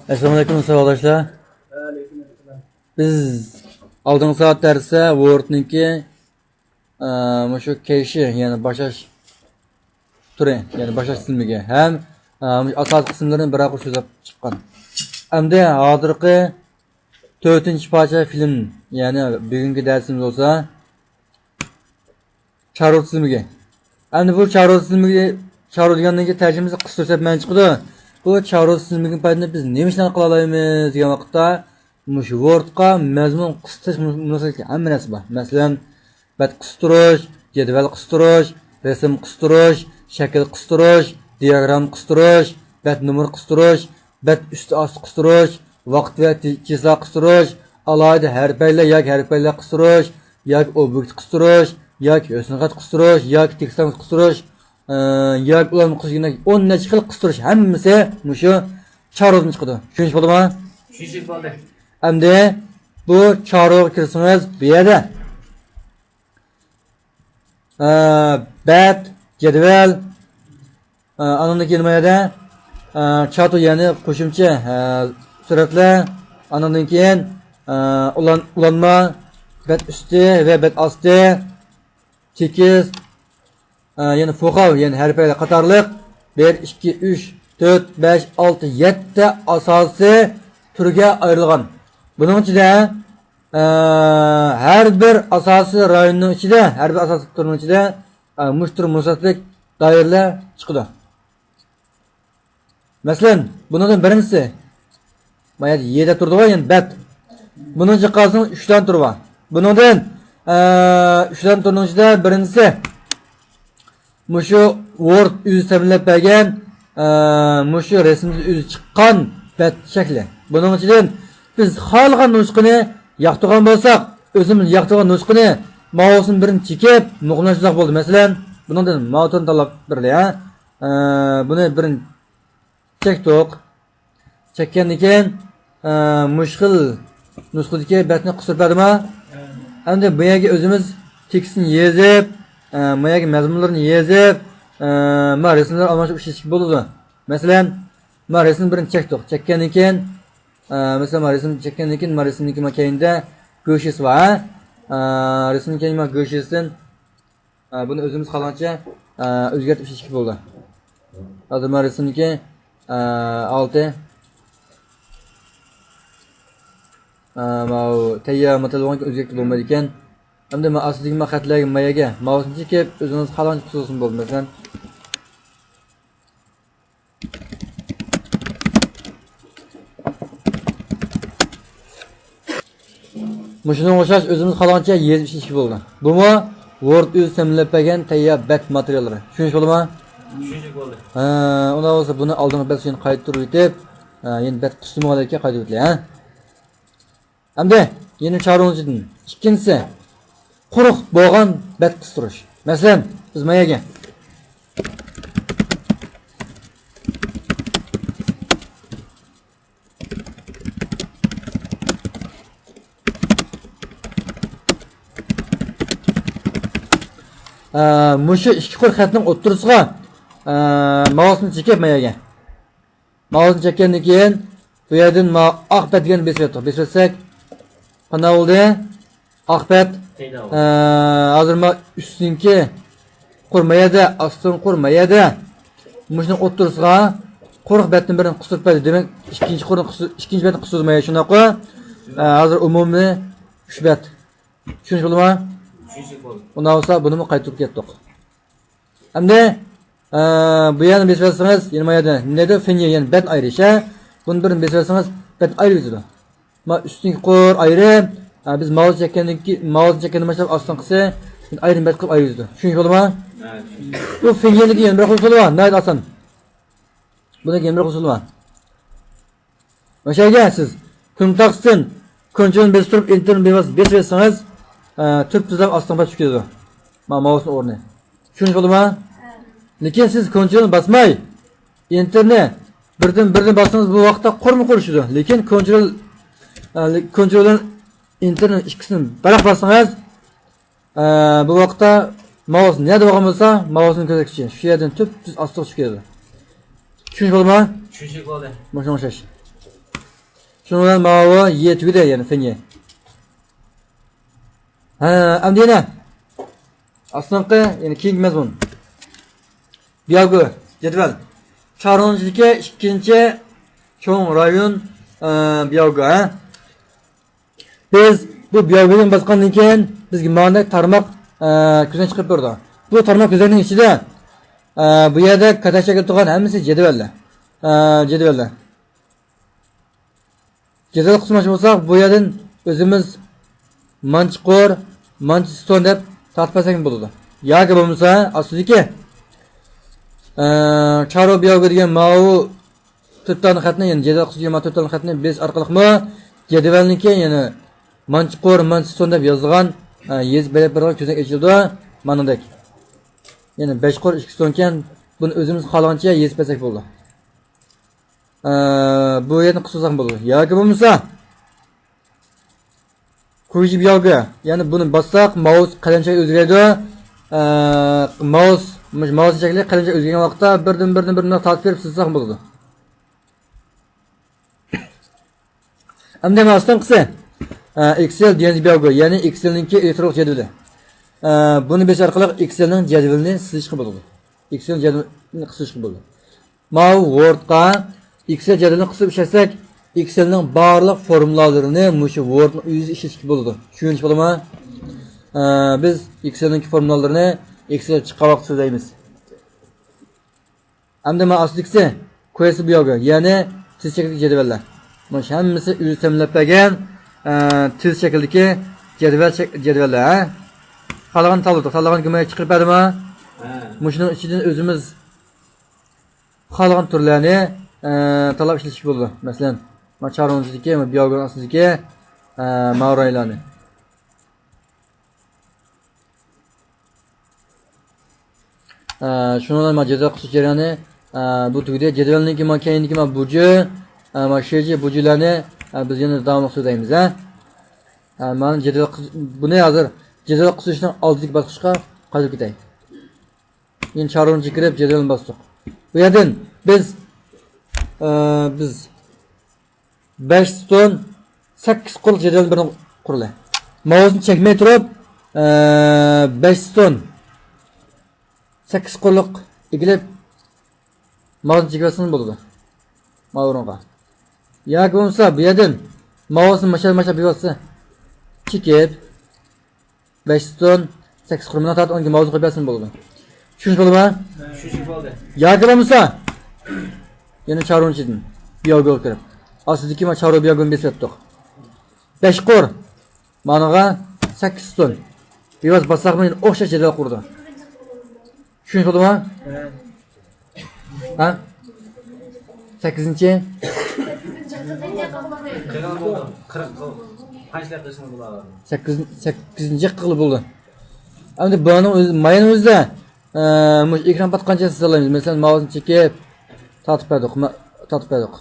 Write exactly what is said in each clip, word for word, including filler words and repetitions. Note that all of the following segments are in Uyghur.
ئەسسالامۇ ئەلەيكۇم ساۋاقداشلار. بىز ئالدىنقى سائەت دەرستە ۋوردنىڭكى، ئە، مۇشۇ كەيشى، يەنى باشلاش تۈرى، يەنى باشلاش تىزىملىكى ھەم، ئە، مۇشۇ ئاساسىي قىسىملىرىنى بىرەر قۇر سۆزلەپ چىققان. ئەمدى ھازىرقى تۆتىنچى پارچە فىلىم، يەنى بۈگۈنكى دەرسىمىز بولسا چارۋا تىزىملىكى. ئەمدى بۇ چارۋا تىزىملىكى، چارۋا دېگەندىن كېيىن تەرجىمىسى قىستۇرۇش دەپ مەنە چىقىدۇ. بۇ چارۋا تىزىملىكىدىن پايدىلىنىپ بىز نېمە ئىشلارنى قىلالايمىز دېگەن ۋاقىتتا، مۇشۇ ۋوردقا مەزمۇن قىستۇرۇش مۇناسىۋەتلىك ھەممە نەرسە بار. مەسىلەن، بەت قىستۇرۇش، جەدۋەل قىستۇرۇش، رەسىم قىستۇرۇش، شەكىل قىستۇرۇش، دىياگرامما قىستۇرۇش، بەت نومۇر قىستۇرۇش، بەت ئۈستى ئاستى قىستۇرۇش، ۋاقىت ۋە تى-، چىسلا قىستۇرۇش، ئالاھىدە ھەرپەيلەر ياكى ھەرپەيلەر قىستۇرۇش، ياكى ئوبيېكت قىستۇرۇش، ياكى ھۆسنخەت قىستۇرۇش، ياكى تېكىست تامغىسى قىستۇرۇش، ئى، ياكى ئۇلارنى قىستۇرۇش، ئون نەچچە خىل قىستۇرۇش ھەممىسى مۇشۇ چارۋىدىن چىقىدۇ. چۈشىنىشلىك بولدى؟ چۈشىنىشلىك بولدى. ئەمدى بۇ چارۋىغا كىرسىڭىز، بۇ يەردە ئە، بەت، جەدۋەل، ئە، ئانىڭدىن كېيىن نېمە يەردە؟ ئە، چاتۇ، يەنى قوشۇمچە، ئە، سۈرەتلەر، ئانىڭدىن كېيىن، ئە، ئۇلان-، ئۇلانما، بەت ئۈستى ۋە بەت ئاستى، تېكىست، ئە، يەنى فوخاۋ، يەنى ھەرپەيلەر قاتارلىق بىر، ئىككى، ئۈچ، تۆت، بەش، ئالتە، يەتتە ئاساسىي تۈرگە ئايرىلغان. بۇنىڭ ئىچىدە ئە، ھەر بىر ئاساسىي رايوننىڭ ئىچىدە، ھەر بىر ئاساسىي تۈرنىڭ ئىچىدە، ئە، مۇشۇ تۈر مۇناسىۋەتلىك دائىرىلەر چىقىدۇ. مەسىلەن، بۇنىڭدىن بىرىنچىسى، ما يەردە يە دەپ تۇرىدىغۇ، يەنى بەت. بۇنىڭ جىقاسىنىڭ ئۈچ دانە تۈرى بار. بۇنىڭدىن، ئە، ئۈچ دانە تۈرنىڭ ئىچىدە بىرىنچىسى، مۇشۇ ۋورد ئۆزى تەمىنلەپ بەرگەن، ئە، مۇشۇ رەسىمدىن ئۆزى چىققان بەت شەكلى. بۇنىڭ ئىچىدىن بىز خالىغان نۇسخىنى ياقتۇرغان بولساق، ئۆزىمىز ياقتۇرغان نۇسخىنى ماۋۇسىنىڭ بىرىنى چېكىپ نۇقۇملاشتۇرساق بولدى. مەسىلەن، بۇنىڭدىن ماۋۇ تۈرنى تاللاپ بېرەيلى، ھە. ئە، بۇنى بىرىنى چەكتۇق. چەككەندىن كېيىن، ئە، مۇشۇ خىل نۇسخىدىكى بەتنى قىستۇرۇپ بەردىما؟ ئەمدى بۇ يەرگە ئۆزىمىز تېكىستنى يېزىپ، ئە، بۇ يەرگە مەزمۇنلىرىنى يېزىپ، ئە، ما رەسىملەر ئالماشتۇرۇپ ئىشلەتكىلى بولىدۇ. مەسىلەن، ما رەسىم بىرنى چەكتۇق. چەككەندىن كېيىن، ئە، مەسىلەن، ما رەسىم چەككەندىن كېيىن، ما رەسىمنىڭكى ما كەينىدە گۆشىسى بار، ھە؟ ئە، رەسىمنىڭ كەينىدە ما گۆشىسىدىن ئە، بۇنى ئۆزىمىز خالىغانچە، ئە، ئۆزگەرتىپ ئىشلىتىشكە بولىدۇ. ھازىر مانا رەسىمنىڭكى، ئە، ھالىتى، ئە، ماۋۇ تەييار ماتېرىيال بولغانكەن ئۆزگەرتكىلى بولمايدىكەن. ئەمدى مانا ئاستىدىكى مانا خەتلەرگە، مايەگە ماۋۇسىنى چېكىپ، ئۆزىڭىز خالىغانچە قىلسىڭىز بولىدۇ، مەسىلەن. مۇشۇنىڭغا ئوخشاش ئۆزىمىز خالىغانچە يېزىپ ئىشلىتىشكە بولىدۇ. بۇمۇ ۋورد ئۆزى تەمىنلەپ بەرگەن تەييار بەت ماتېرىياللىرى. چۈشىنىشلىك بولدىما؟ چۈشىنىشلىك بولدى. ھە، ئۇنداق بولسا بۇنى ئالدىنقى بەت سۈيىنى قايتۇرۇۋېتىپ، ھە، يەنە بەت قىستۇرمىغاندىكىن قايتۇرۇۋېتىلى، ھە. ئەمدى يەنە چارۋىنىڭ ئىچىدىن ئىككىنچىسى، قۇرۇق بولغان بەت قىستۇرۇش. مەسىلەن، بىز ما يەرگە، ئە، مۇشۇ ئىككى قۇر خەتنىڭ ئوتتۇرىسىغا، ئە، ماۋۇسنى چېكىپ ما يەرگە. ماۋۇسنى چەككەندىن كېيىن، بۇ يەردىن ما ئاق بەت دېگەننى بېسىۋەتتۇق. بېسىۋەتسەك، قانداق بولدى؟ ئاق بەت. پەيدا بولدى. ئە، ھازىر ما ئۈستۈنكى قۇر ما يەردە، ئاستىنقى قۇر ما يەردە. مۇشۇنىڭ ئوتتۇرىسىغا قۇرۇق بەتنىڭ بىرىنى قىستۇرۇپ بەردى. دېمەك، ئىككىنچى قۇرنى قىستۇر-، ئىككىنچى بەتنى قىستۇردى ما يەردە، شۇنداققۇ؟ ئە، ھازىر ئومۇمىي ئۈچ بەت. چۈشىنىشلىك بولدىما؟ چۈشىنىشلىك بولدى. ئۇنداق بولسا بۇنىمۇ قايتۇرۇپ كەتتۇق. ئەمدى، ئە، بۇ يەرنى بېسىۋەتسىڭىز، يەنە ما يەردە نېمە دەيدۇ؟ فېنيې، يەنى بەت ئايرىش، ھە؟ بۇنى بىرنى بېسىۋەتسىڭىز، بەت ئايرىۋېتىدۇ. ما ئۈستۈنكى قۇر ئايرىم، ھە، بىز ماۋۇسنى چەككەندىن كېيىن، ماۋۇسنى چەككەندىن باشلاپ ئاستىنقىسى ئايرىم بەت قىلىپ ئايرىۋېتىدۇ. چۈشىنىشلىك بولدىما؟ ھە. بۇ فېنيېنىڭكى يەنە بىر خىل ئۇسۇلى بار، ناھايىتى ئاسان. بۇنىڭكى يەنە بىر خىل ئۇسۇلى بار. ئوشۇ يەرگە سىز كۈن تاختىسىدىن كونترولنى بېسىپ تۇرۇپ، ئېنتېرنى بىۋاسىتە بېسىۋەتسىڭىز، ئە، تۈپتۈزۈك ئاستىڭقى بەت چۈشۈپ كېتىدۇ. ما-، ماۋۇسنىڭ ئورنى. چۈشىنىشلىك بولدىما؟ لېكىن سىز كونترولنى باسماي، ئېنتېرنى بىردىن بىردىن باسسىڭىز، بۇ ۋاقىتتا قۇرمۇ قۇر چۈشىدۇ. لېكىن كونترول، ئە، لې-، كونترول بىلەن ئېنتېرنى ئىككىسىنى بىراق باسسىڭىز، ئە، بۇ ۋاقىتتا ماۋۇس نەدە بولغان بولسا، ماۋۇسنىڭ كۆزەتكۈچى شۇ يەردىن تۈپتۈز ئاستىغا چۈشۈپ كېتىدۇ. چۈشىنىشلىك بولدىما؟ چۈشىنىشلىك بولدى. مۇشۇنىڭغا ئوخشاش. شۇنىڭ بىلەن ماۋۇ يى تۈگىدى، يەنى فېنيى. ھە، ئەمدى يەنە ئاستىنقى، يەنى كېيىنكى مەزمۇن. بياۋگې جەدۋەل. چارونىڭ ئىچىدىكى ئىككىنچى چوڭ رايون، ئە، بياۋگې، ھە. بىز بۇ بياۋگېنى باسقاندىن كېيىن بىزگە ماندەك تارماق، ئە، كۆزدىن چىقىپ تۇرىدۇ. بۇ تارماق كۆزەكنىڭ ئىچىدە، ئە، بۇ يەردە كاتەكچە شەكىلدە تۇرغان ھەممىسى جەدۋەللەر. ئە، جەدۋەللەر. جەدۋەل قىسماقچى بولساق، بۇ يەردىن ئۆزىمىز مانچە قۇر، مانچە ستون دەپ تارتىپ بەرسەك بولىدۇ. ياكى بولمىسا ئاستىدىكى، ئە، چارو بياۋگې دېگەن ماۋۇ تۆت دانە خەتنى، يەنى جەدۋەل قىسمىدىكى ماۋۇ تۆت دانە خەتنى بېسىش ئارقىلىقمۇ جەدۋەلنىڭكى، يەنى مانچە قۇر، مانچە ستون دەپ يازىدىغان، ئە، يېزىپ بېرىپ بېرىدىغان كۆزنەك ئېچىلىدۇ. مانىدەك. يەنى بەش قۇر ئىككى ستونكەن، بۇنى ئۆزىمىز خالىغانچە يېزىپ بەرسەك بولىدۇ. ئە، بۇ يەرنى قىسىۋالساق بولىدۇ. ياكى بولمىسا كۇيجى بياۋگې، يەنى بۇنى باسساق، ماۋۇس قەلەمچە ئۆزگىرىدۇ. ئە، ماۋۇس، مۇشۇ ماۋۇسنىڭ شەكلى قەلەمچە ئۆزگەرگەن ۋاقىتتا بىردىن، بىردىن، بىردىن تارتىپ بېرىپ سىزساق بولىدۇ. ئەمدى ماۋۇسنىڭ قىسى، ئە، ئېكسېل دىيەنزى بياۋگې، يەنى ئېكسېلنىڭكى ئېلېكترونلۇق جەدۋىلى. ئە، بۇنى بېسىش ئارقىلىق ئېكسېلنىڭ جەدۋىلىنى سىزىشقا بولىدۇ. ئېكسېل جەدۋىلىنى قىسىشقا بولىدۇ. ماۋۇ ۋوردقا ئېكسېل جەدۋىلىنى قىسىپ ئىشلەتسەك، ئېكسېلنىڭ بارلىق فورمۇلالىرىنى مۇشۇ ۋوردنىڭ ئۆزىدە ئىشلىتىشكە بولىدۇ. چۈشىنىشكە بولدىما؟ ئە، بىز ئېكسېلنىڭكى فورمۇلالىرىنى ئېكسېل چىققان ۋاقىت سۆزلەيمىز. ئەمدى مانا ئاستىدىكىسى كويسى بياۋگې، يەنى تىز شەكىلدىكى جەدۋەللەر. مانا شۇ ھەممىسى ئۆزى تەمىنلەپ بەرگەن، ئە، تىز شەكىلدىكى جەدۋەل، جەدۋەللەر، ھە؟ خالىغان تاللىدۇق، خالىغان گۈمەگە چىقىرىپ بەردىما؟ ھە. مۇشۇنىڭ ئىچىدىن ئۆزىمىز خالىغان تۈرلەرنى، ئە، تاللاپ ئىشلىتىشكە بولىدۇ. مەسىلەن، مانا چارونىڭ ئىچىدىكى، بياۋگېنىڭ ئاستىدىكى، ئە، ماۋۇ رايلارنى. ئە، شۇنىڭ بىلەن مانا جەدۋەل قىسىش جەريانى، ئە، بۇ تۈگىدى. جەدۋەلنىڭكى مانا كەينىدىكى مانا بۇجى، ئە، مانا شىجى بۇجىلەرنى، ئە، بىز يەنە داۋاملىق سۆزلەيمىز، ھە. ئە، مانا جەدۋەل قىس-، بۇنى ھازىر جەدۋەل قىسىشنىڭ ئالدىدىكى باسقۇچقا قايتىپ كېتەي. يەنە چارونىچە كىرىپ جەدۋەلنى باستۇق. بۇ يەردىن بىز، ئە، بىز بەش ستون سەككىز قۇرلۇق جەدۋەلنى بىرنى قۇرىلى. ماۋۇسنى چەكمەي تۇرۇپ، ئە، بەش ستون سەككىز قۇرلۇق ئېگىلىپ، ماۋۇسنى چېكىۋەتسىڭىز بولىدۇ. ماۋۇ ئورۇنغا. ياكى بولمىسا بۇ يەردىن ماۋۇسنى ماشا، ماشا بېسىۋاتسا، چېكىپ، بەش ستون سەككىز قۇرۇمىنى تارتىپ، ئۇنىڭ ماۋۇسىنى قويۇپ بەرسىمۇ بولىدۇ. چۈشىنىشكە بولدىما؟ چۈشىنىشكە بولدى. ياكى بولمىسا يەنە چارونىچىدىن بياۋگېغا كىرىپ، ئاستىدىكى ما چارو بياۋگېنى بېسىۋەتتۇق. بەش قۇر. مانىغا سەككىز ستون. بىۋاسىتە باسساقمۇ يەنە ئوخشاش جەدۋەل قۇرىدۇ. چۈشىنىشكە بولدىما؟ ھە؟ سەككىزىنچى. قىلغىلى بولىدۇ. قىرىق قىل. قانچىلىك قىلسىڭىز بولىدۇ. سەككىز، سەككىزىنچى قىلغىلى بولىدۇ. ئەمدى بۇنىڭ ئۆزى، ماينىڭ ئۆزىدە، ئە، مۇشۇ ئېكران پاتقانچە سىزالايمىز. مەسىلەن، ماۋۇسنى چېكىپ، تارتىپ بەردۇق. ما-، تارتىپ بەردۇق.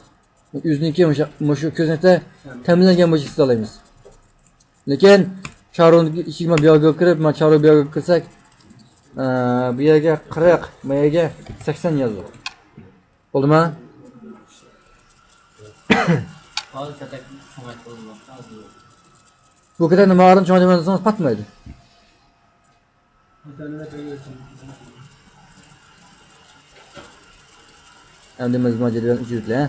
ئۆزىنىڭكى مۇشۇ، مۇشۇ كۆزنەكتە تەمىنلەنگەن بويىچە سىزالايمىز. لېكىن چارونىڭ ئىچىگە مانا بياۋگېغا كىرىپ، مانا چارو بياۋگېغا كىرسەك، ئە، بۇ يەرگە قىرىق، ما يەرگە سەكسەن يازدۇق. بولدىما؟ بۇ كېتەكنى ماۋۇدىن چوڭايتىپ يازسىڭىز پاتمايدۇ. ئەمدى بىز مانا جەدۋەلنى ئۆچۈرۈۋېتىلى.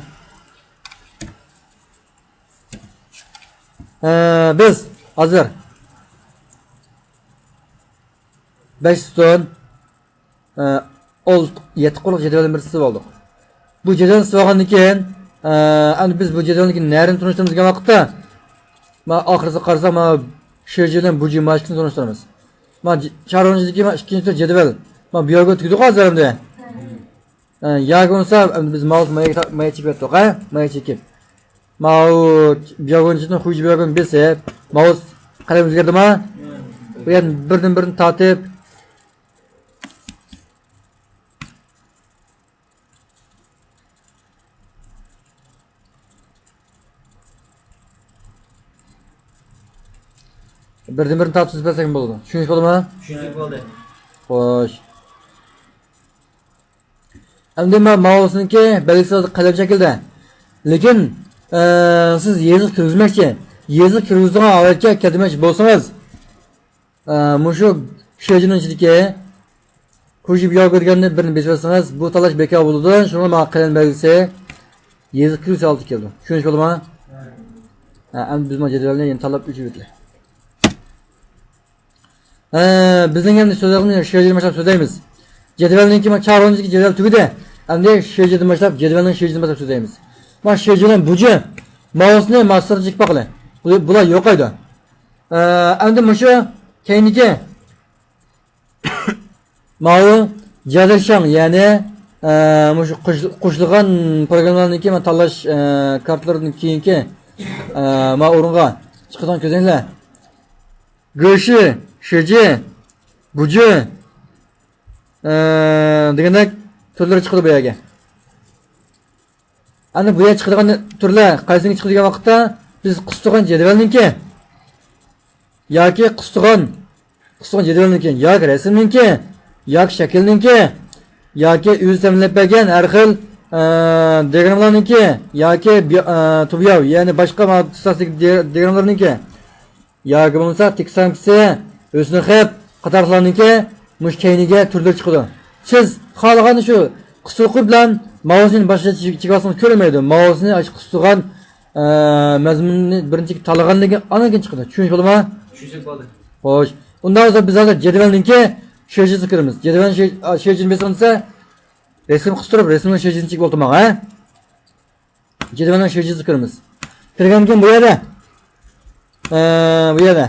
ھە، بىز ھازىر بەش ستون، ئە، ئون، يەتتە قۇرلۇق جەدۋەلنى بىر سىزىپ ئالدۇق. بۇ جەدۋەلنى سىزىپ ئالغاندىن كېيىن، ئە، ئەمدى بىز بۇ جەدۋەلنىڭكى نەرىنى تونۇشتۇرىمىز دېگەن ۋاقىتتا، مانا ئاخىرسىغا قارىساق، مانا شىجى بىلەن بۇجى ماشىنىسىنى تونۇشتۇرىمىز. مانا ج-، چارونىچىدىكى مانا ئىككىنچى تۈر جەدۋەل. مانا بۇ يەرگە تۈگىدۇق ھازىر ئەمدى. ئە، ياكى بولمىسا، ئەمدى بىز ماۋۇ ماياگە تا-، مايا چېكىۋەتتۇق، ھە؟ مايا چېكىپ. ماۋۇ بياۋگېنچىدىن خۇيجى بياۋگېن بېسىپ، ماۋۇس قەلەم ئۆزگەردىما؟ بۇ يەردىن بىردىن بىرنى تارتىپ، بىردىن بىرنى تارتىپ سىزىپ بەرسەك بولىدۇ. چۈشىنىشلىك بولدىما؟ چۈشىنىشلىك بولدى. خوش. ئەمدى ماۋۇسنىڭكى بەلگىسى ھازىر قەلەم شەكلىدە. لېكىن ئە، سىز يېزىق كىرگۈزمەكچى، يېزىق كىرگۈزىدىغان ھالەتكە كەلتۈرمەكچى بولسىڭىز، ئە، مۇشۇ شېجىنىڭ ئىچىدىكى كۇژى بياۋگې دېگەننى بىرنى بېسىۋەتسىڭىز، بۇ تاللاش بىكار بولىدۇ. شۇڭا ماڭا قەلەم بەلگىسى، يېزىق كىرگۈزۈش ھالىتى كېلىدۇ. چۈشىنىش بولدىما؟ ھە، ئەمدى بىز مانا جەدۋەلنى يەنە تاللاپ ئۆچۈرۈۋېتىلى. ھە، بىزنىڭ ئەمدى سۆزلەيدىغىنى شېجىدىن باشلاپ سۆزلەيمىز. جەدۋەلنىڭكى مانا چارونىڭكى جەدۋەل تۈگىدى. ئەمدى شېجىدىن باشلاپ، جەدۋەلنىڭ شېجىدىن باشلاپ سۆزلەيمىز. مانا شېجى بىلەن بۇجى ماۋۇسىنى ماستېرغا چېكىپ باقىلى. بۇ-، بۇلار يوقايدۇ. ئە، ئەمدى مۇشۇ كەينىكى ماۋۇ جيادېرشاڭ، يەنى، ئە، مۇشۇ قوش-، قوشۇلغان پروگراممىلارنىڭكى مانا تاللاش، ئە، كارتىلىرىدىن كېيىنكى، ئە، ماۋۇ ئورۇنغا چىقىدىغان كۆزەڭلەر. گېشى، شېجى، بۇجى، ئە، دېگەندەك تۈرلىرى چىقىدۇ بۇ يەرگە. ئەنە بۇ يەر چىقىدىغان تۈرلەر قايسىنىڭكى چىقىدۇ دېگەن ۋاقىتتا، بىز قىستۇرغان جەدۋەلنىڭكى ياكى قىستۇرغان، قىستۇرغان جەدۋەلنىڭكى ياكى رەسىمنىڭكى ياكى شەكىلنىڭكى ياكى ئۆزى تەمىنلەپ بەرگەن ھەر خىل، ئە، دىياگراممىلارنىڭكى ياكى بىيا-، ئە، تۇبياۋ، يەنى باشقا ما-، ئىستاتىستىك دىيا-، دىياگراممىلارنىڭكى ياكى بولمىسا تېكىست سانكىسى، ھۆسنى خەپ قاتارلىقلارنىڭكى مۇشۇ كەينىگە تۈرلىرى چىقىدۇ. سىز خالىغان شۇ قىستۇرۇقى بىلەن ماۋۇسنى باشقىچە چېكىۋالسىڭىز كۆرۈنمەيدۇ. ماۋۇسنى ئاشۇ قىستۇرغان، ئە، مەزمۇننى بىرىنچى تاللىغاندىن كېيىن ئاندىن كېيىن چىقىدۇ. چۈشىنىشلىك بولدىما؟ چۈشىنىشلىك بولدى. خوش. ئۇنداق بولسا بىز ھازىر جەدۋەلنىڭكى شېجىسىغا كىرىمىز. جەدۋەلنىڭ شې-، ئا، شېجىنى بېسىڭ دېسە، رەسىم قىستۇرۇپ، رەسىمنىڭ شېجىسىنى چېكىپ ئولتۇرماڭ، ھە؟ جەدۋەلنىڭ شېجىسىغا كىرىمىز. كىرگەندىن كېيىن بۇ يەردە، ئە، بۇ يەردە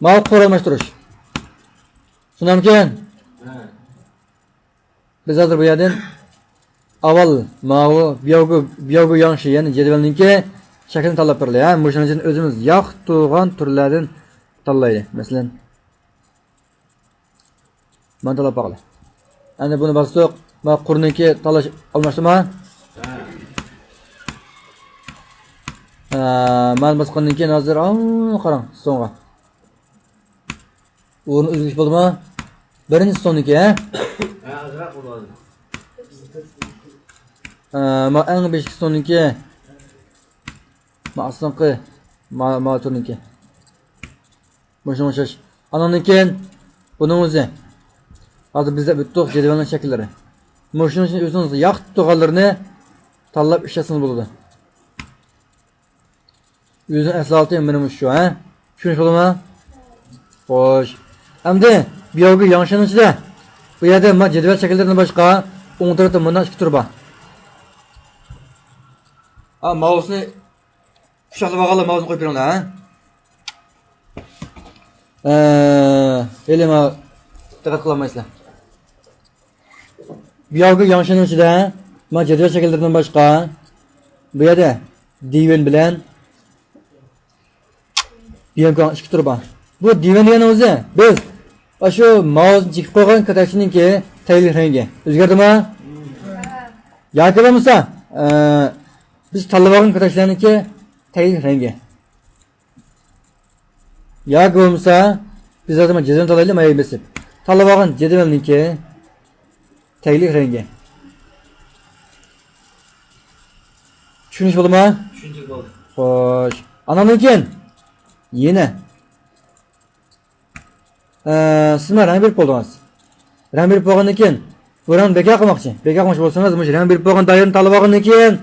ماۋۇ قورال ئالماشتۇرۇش. شۇنداقمىكىن؟ بىز ھازىر بۇ يەردىن ئاۋۋال ماۋۇ بياۋگو، بياۋگو ياڭشى، يەنى جەدۋەلنىڭكى شەكلىنى تاللاپ بېرىلى، ھە؟ مۇشۇنىڭ ئىچىدىن ئۆزىمىز ياقتۇرغان تۈرلەردىن تاللايلى. مەسىلەن، مانا تاللاپ باقىلى. ئەمدى بۇنى باستۇق. مانا قۇرنىڭكى تاللاش ئالماشتىما؟ ھە، مانا باسقاندىن كېيىن ھازىر، ئاۋۇ، قاراڭ، سونغا. ئورۇن ئۆزگىرىش بولدىما؟ بىرىنچى سوننىڭكى، ھە؟ ھە، ئازراق بولدى ھازىر. ھە، مانا ئەڭ بېشىدىكى سوننىڭكى. مانا ئاستىنقى، ما-، مانا تۈرنىڭكى. مۇشۇنىڭغا ئوخشاش. ئانىڭدىن كېيىن بۇنىڭ ئۆزى. ھازىر بىز دەپ ئۆتتۇق جەدۋەلنىڭ شەكىللىرى. مۇشۇنىڭ ئۈچۈن ئۆزىڭىز ياقتۇرغانلىرىنى تاللاپ ئىشلەتسىڭىز بولىدۇ. ئۆزىنىڭ ئەسلى ھالىتى مانا مۇشۇ، ھە؟ چۈشىنىشلىك بولدىما؟ خوش. ئەمدى بىياۋگو ياڭشىنىڭ ئىچىدە بۇ يەردە مانا جەدۋەل شەكىللىرىدىن باشقا ئوڭ تەرەپتە مۇنداق ئىككى تۈر بار. ھە، ماۋۇسنى پىچاقلىۋالغانلار ماۋۇسىنى قويۇپ بېرىڭلار، ھە؟ ئە، ھېلى ما-، دىققەت قىلالمايسىلەر. بىياۋگو ياڭشىنىڭ ئىچىدە ما جەدۋەل شەكىللىرىدىن باشقا، بۇ يەردە دىۋېن بىلەن بيەنكاڭ ئىككى تۈرى بار. بۇ دىۋېن دېگەننىڭ ئۆزى بىز ئاشۇ ماۋۇسنى چېكىپ قويغان كاتاكشىنىڭكى تەگلىك رەڭگى. ئۆزگەردىمۇ؟ ياكى بولمىسا، ئە، بىز تاللىۋالغان كاتاكشىلارنىڭكى تەگلىك رەڭگى. ياكى بولمىسا، بىز ھازىر مانا جەدۋەلنى تاللايلى، مايا بېسىپ. تاللىۋالغان جەدۋەلنىڭكى تەگلىك رەڭگى. چۈشىنىش بولدىما؟ چۈشىنىشلىك بولدى. خوش. ئاناندىن كېيىن يەنە، ئە، سىز مانا رەڭ بېرىپ بولدىڭىز. رەڭ بېرىپ بولغاندىن كېيىن بۇ رەڭنى بىكار قىلماقچى. بىكار قىلماقچى بولسىڭىز، مۇشۇ رەڭ بېرىپ بولغان دائىرىنى تاللىۋالغاندىن كېيىن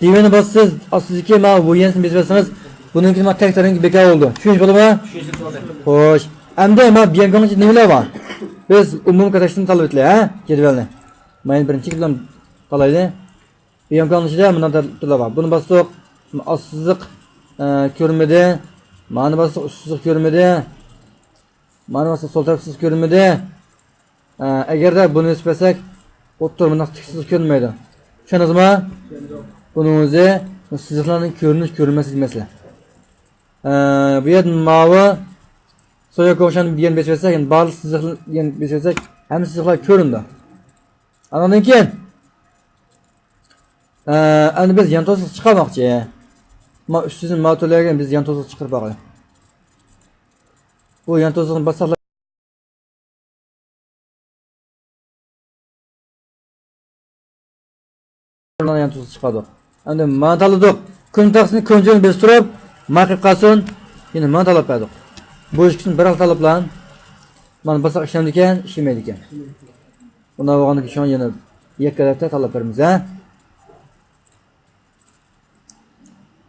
دىۋېننى باسىسىز، ئاستىدىكى مانا ۋۇيۈەنسىنى بېسىۋەتسىڭىز، بۇنىڭ كېيىن مانا تەكتىرىڭ بىكار بولىدۇ. چۈشىنىش بولدىما؟ چۈشىنىشلىك بولدى. خوش. ئەمدى مانا بيەنكاڭ ئىچىدە نېمىلەر بار؟ بىز ئومۇمىي كاتاكشىنى تاللىۋېتىلى، ھە؟ جەدۋەلنى. مانا بىرىنچى بىلەن تاللايلى. بيەنكاڭ ئىچىدە مۇنداق تۈرلەر بار. بۇنى باستۇق، ئاستى سىزىق، ئە، كۆرۈنمىدى. مانى باستۇق، ئۈستى سىزىق كۆرۈنمىدى. مانا مەسىلەن، سول تەرەپ سىزىق كۆرۈنمىدى. ئە، ئەگەردە بۇنى ئۆسۈپ بەرسەك، ئوتتۇرا مۇنداق تىك سىزىق كۆرۈنمەيدۇ. چۈشەندىڭىزمۇ؟ بۇنىڭ ئۆزى سىزىقلارنىڭ كۆرۈنۈش كۆرۈنمەسلىك مەسىلە. ئە، بۇ يەردە ماۋۇ سويا كوشان دېگەن بېسىۋەتسەك، يەنى بارلىق سىزىق دېگەن بېسىۋەتسەك، ھەممە سىزىقلار كۆرۈنىدۇ. ئاندىن كېيىن، ئە، ئەمدى بىز يان توسۇق چىقارماقچى. ما ئۈستىدىن ما تۆلەيگەن بىز يان توسۇق چىقىرىپ باقايلى. بۇ يان توسۇقنى باسساقلا يان توسۇق چىقاردۇق. ئەمدى مانا تاللىدۇق. كۆن تاختىسىنى كۆن جۆيىنى بېسىپ تۇرۇپ، مانا قېلىپ قالسۇن. يەنە مانا تاللاپ بەردۇق. بۇ ئىككىسىنى بىر خىل تاللاپلا. مانا باسساق ئىشلەمدىكەن، ئىشلىمەيدىكەن. ئۇنداق بولغاندىكىن شۇڭا يەنە يەككە دەپتەر تاللاپ بېرىمىز، ھە.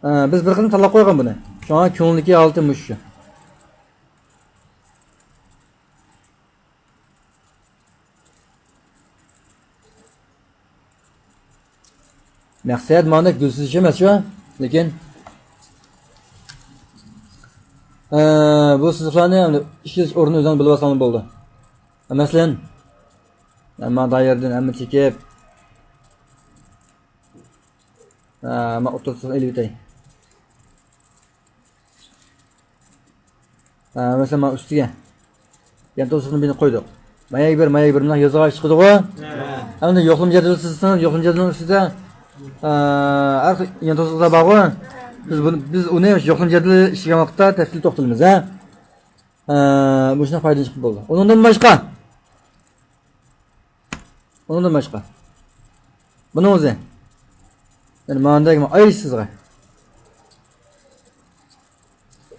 ئە، بىز بىر قېتىم تاللاپ قويغان بۇنى. شۇڭا كۆڭۈلدىكى ھالىتى مۇشۇ. مەقسەت ماندەك گۈلسىز ئىش ئەمەس شۇ. لېكىن، ئە، بۇ سىزىقلارنى ئىشلىتىش ئورنىنى ئۆزۈڭ بىلىۋالساڭ بولدى. مەسىلەن، مانا دائىرىدىن ھەممە چېكىپ، ھە، مانا ئوتتۇرىسىنى ئېلىۋېتەي. ھە، مەسىلەن، مانا ئۈستىگە يەنە توسۇقنى بىرنى قويدۇق. ماياگە بىر، ماياگە بىر، مۇنداق يېزىقلار چىقىدىغۇ. ھە. ئەمدى يوقلىما جەدۋىلى سىزسىڭىز، يوقلىما جەدۋىلىنىڭ ئۈستىدە، ھە، ھەر خىل يەنە توسۇقلار بارغۇ. بىز بۇنى، بىز ئۇنى يوقلىما جەدۋىلى ئىشلىگەن ۋاقىتتا تەپسىلىي توختىلىمىز، ھە. ھە، مۇشۇنداق پايدىلىنىشقا بولىدۇ. ئۇنىڭدىن باشقا، ئۇنىڭدىن باشقا. بۇنىڭ ئۆزى. يەنى ماندەك ئايرىش سىزىقى.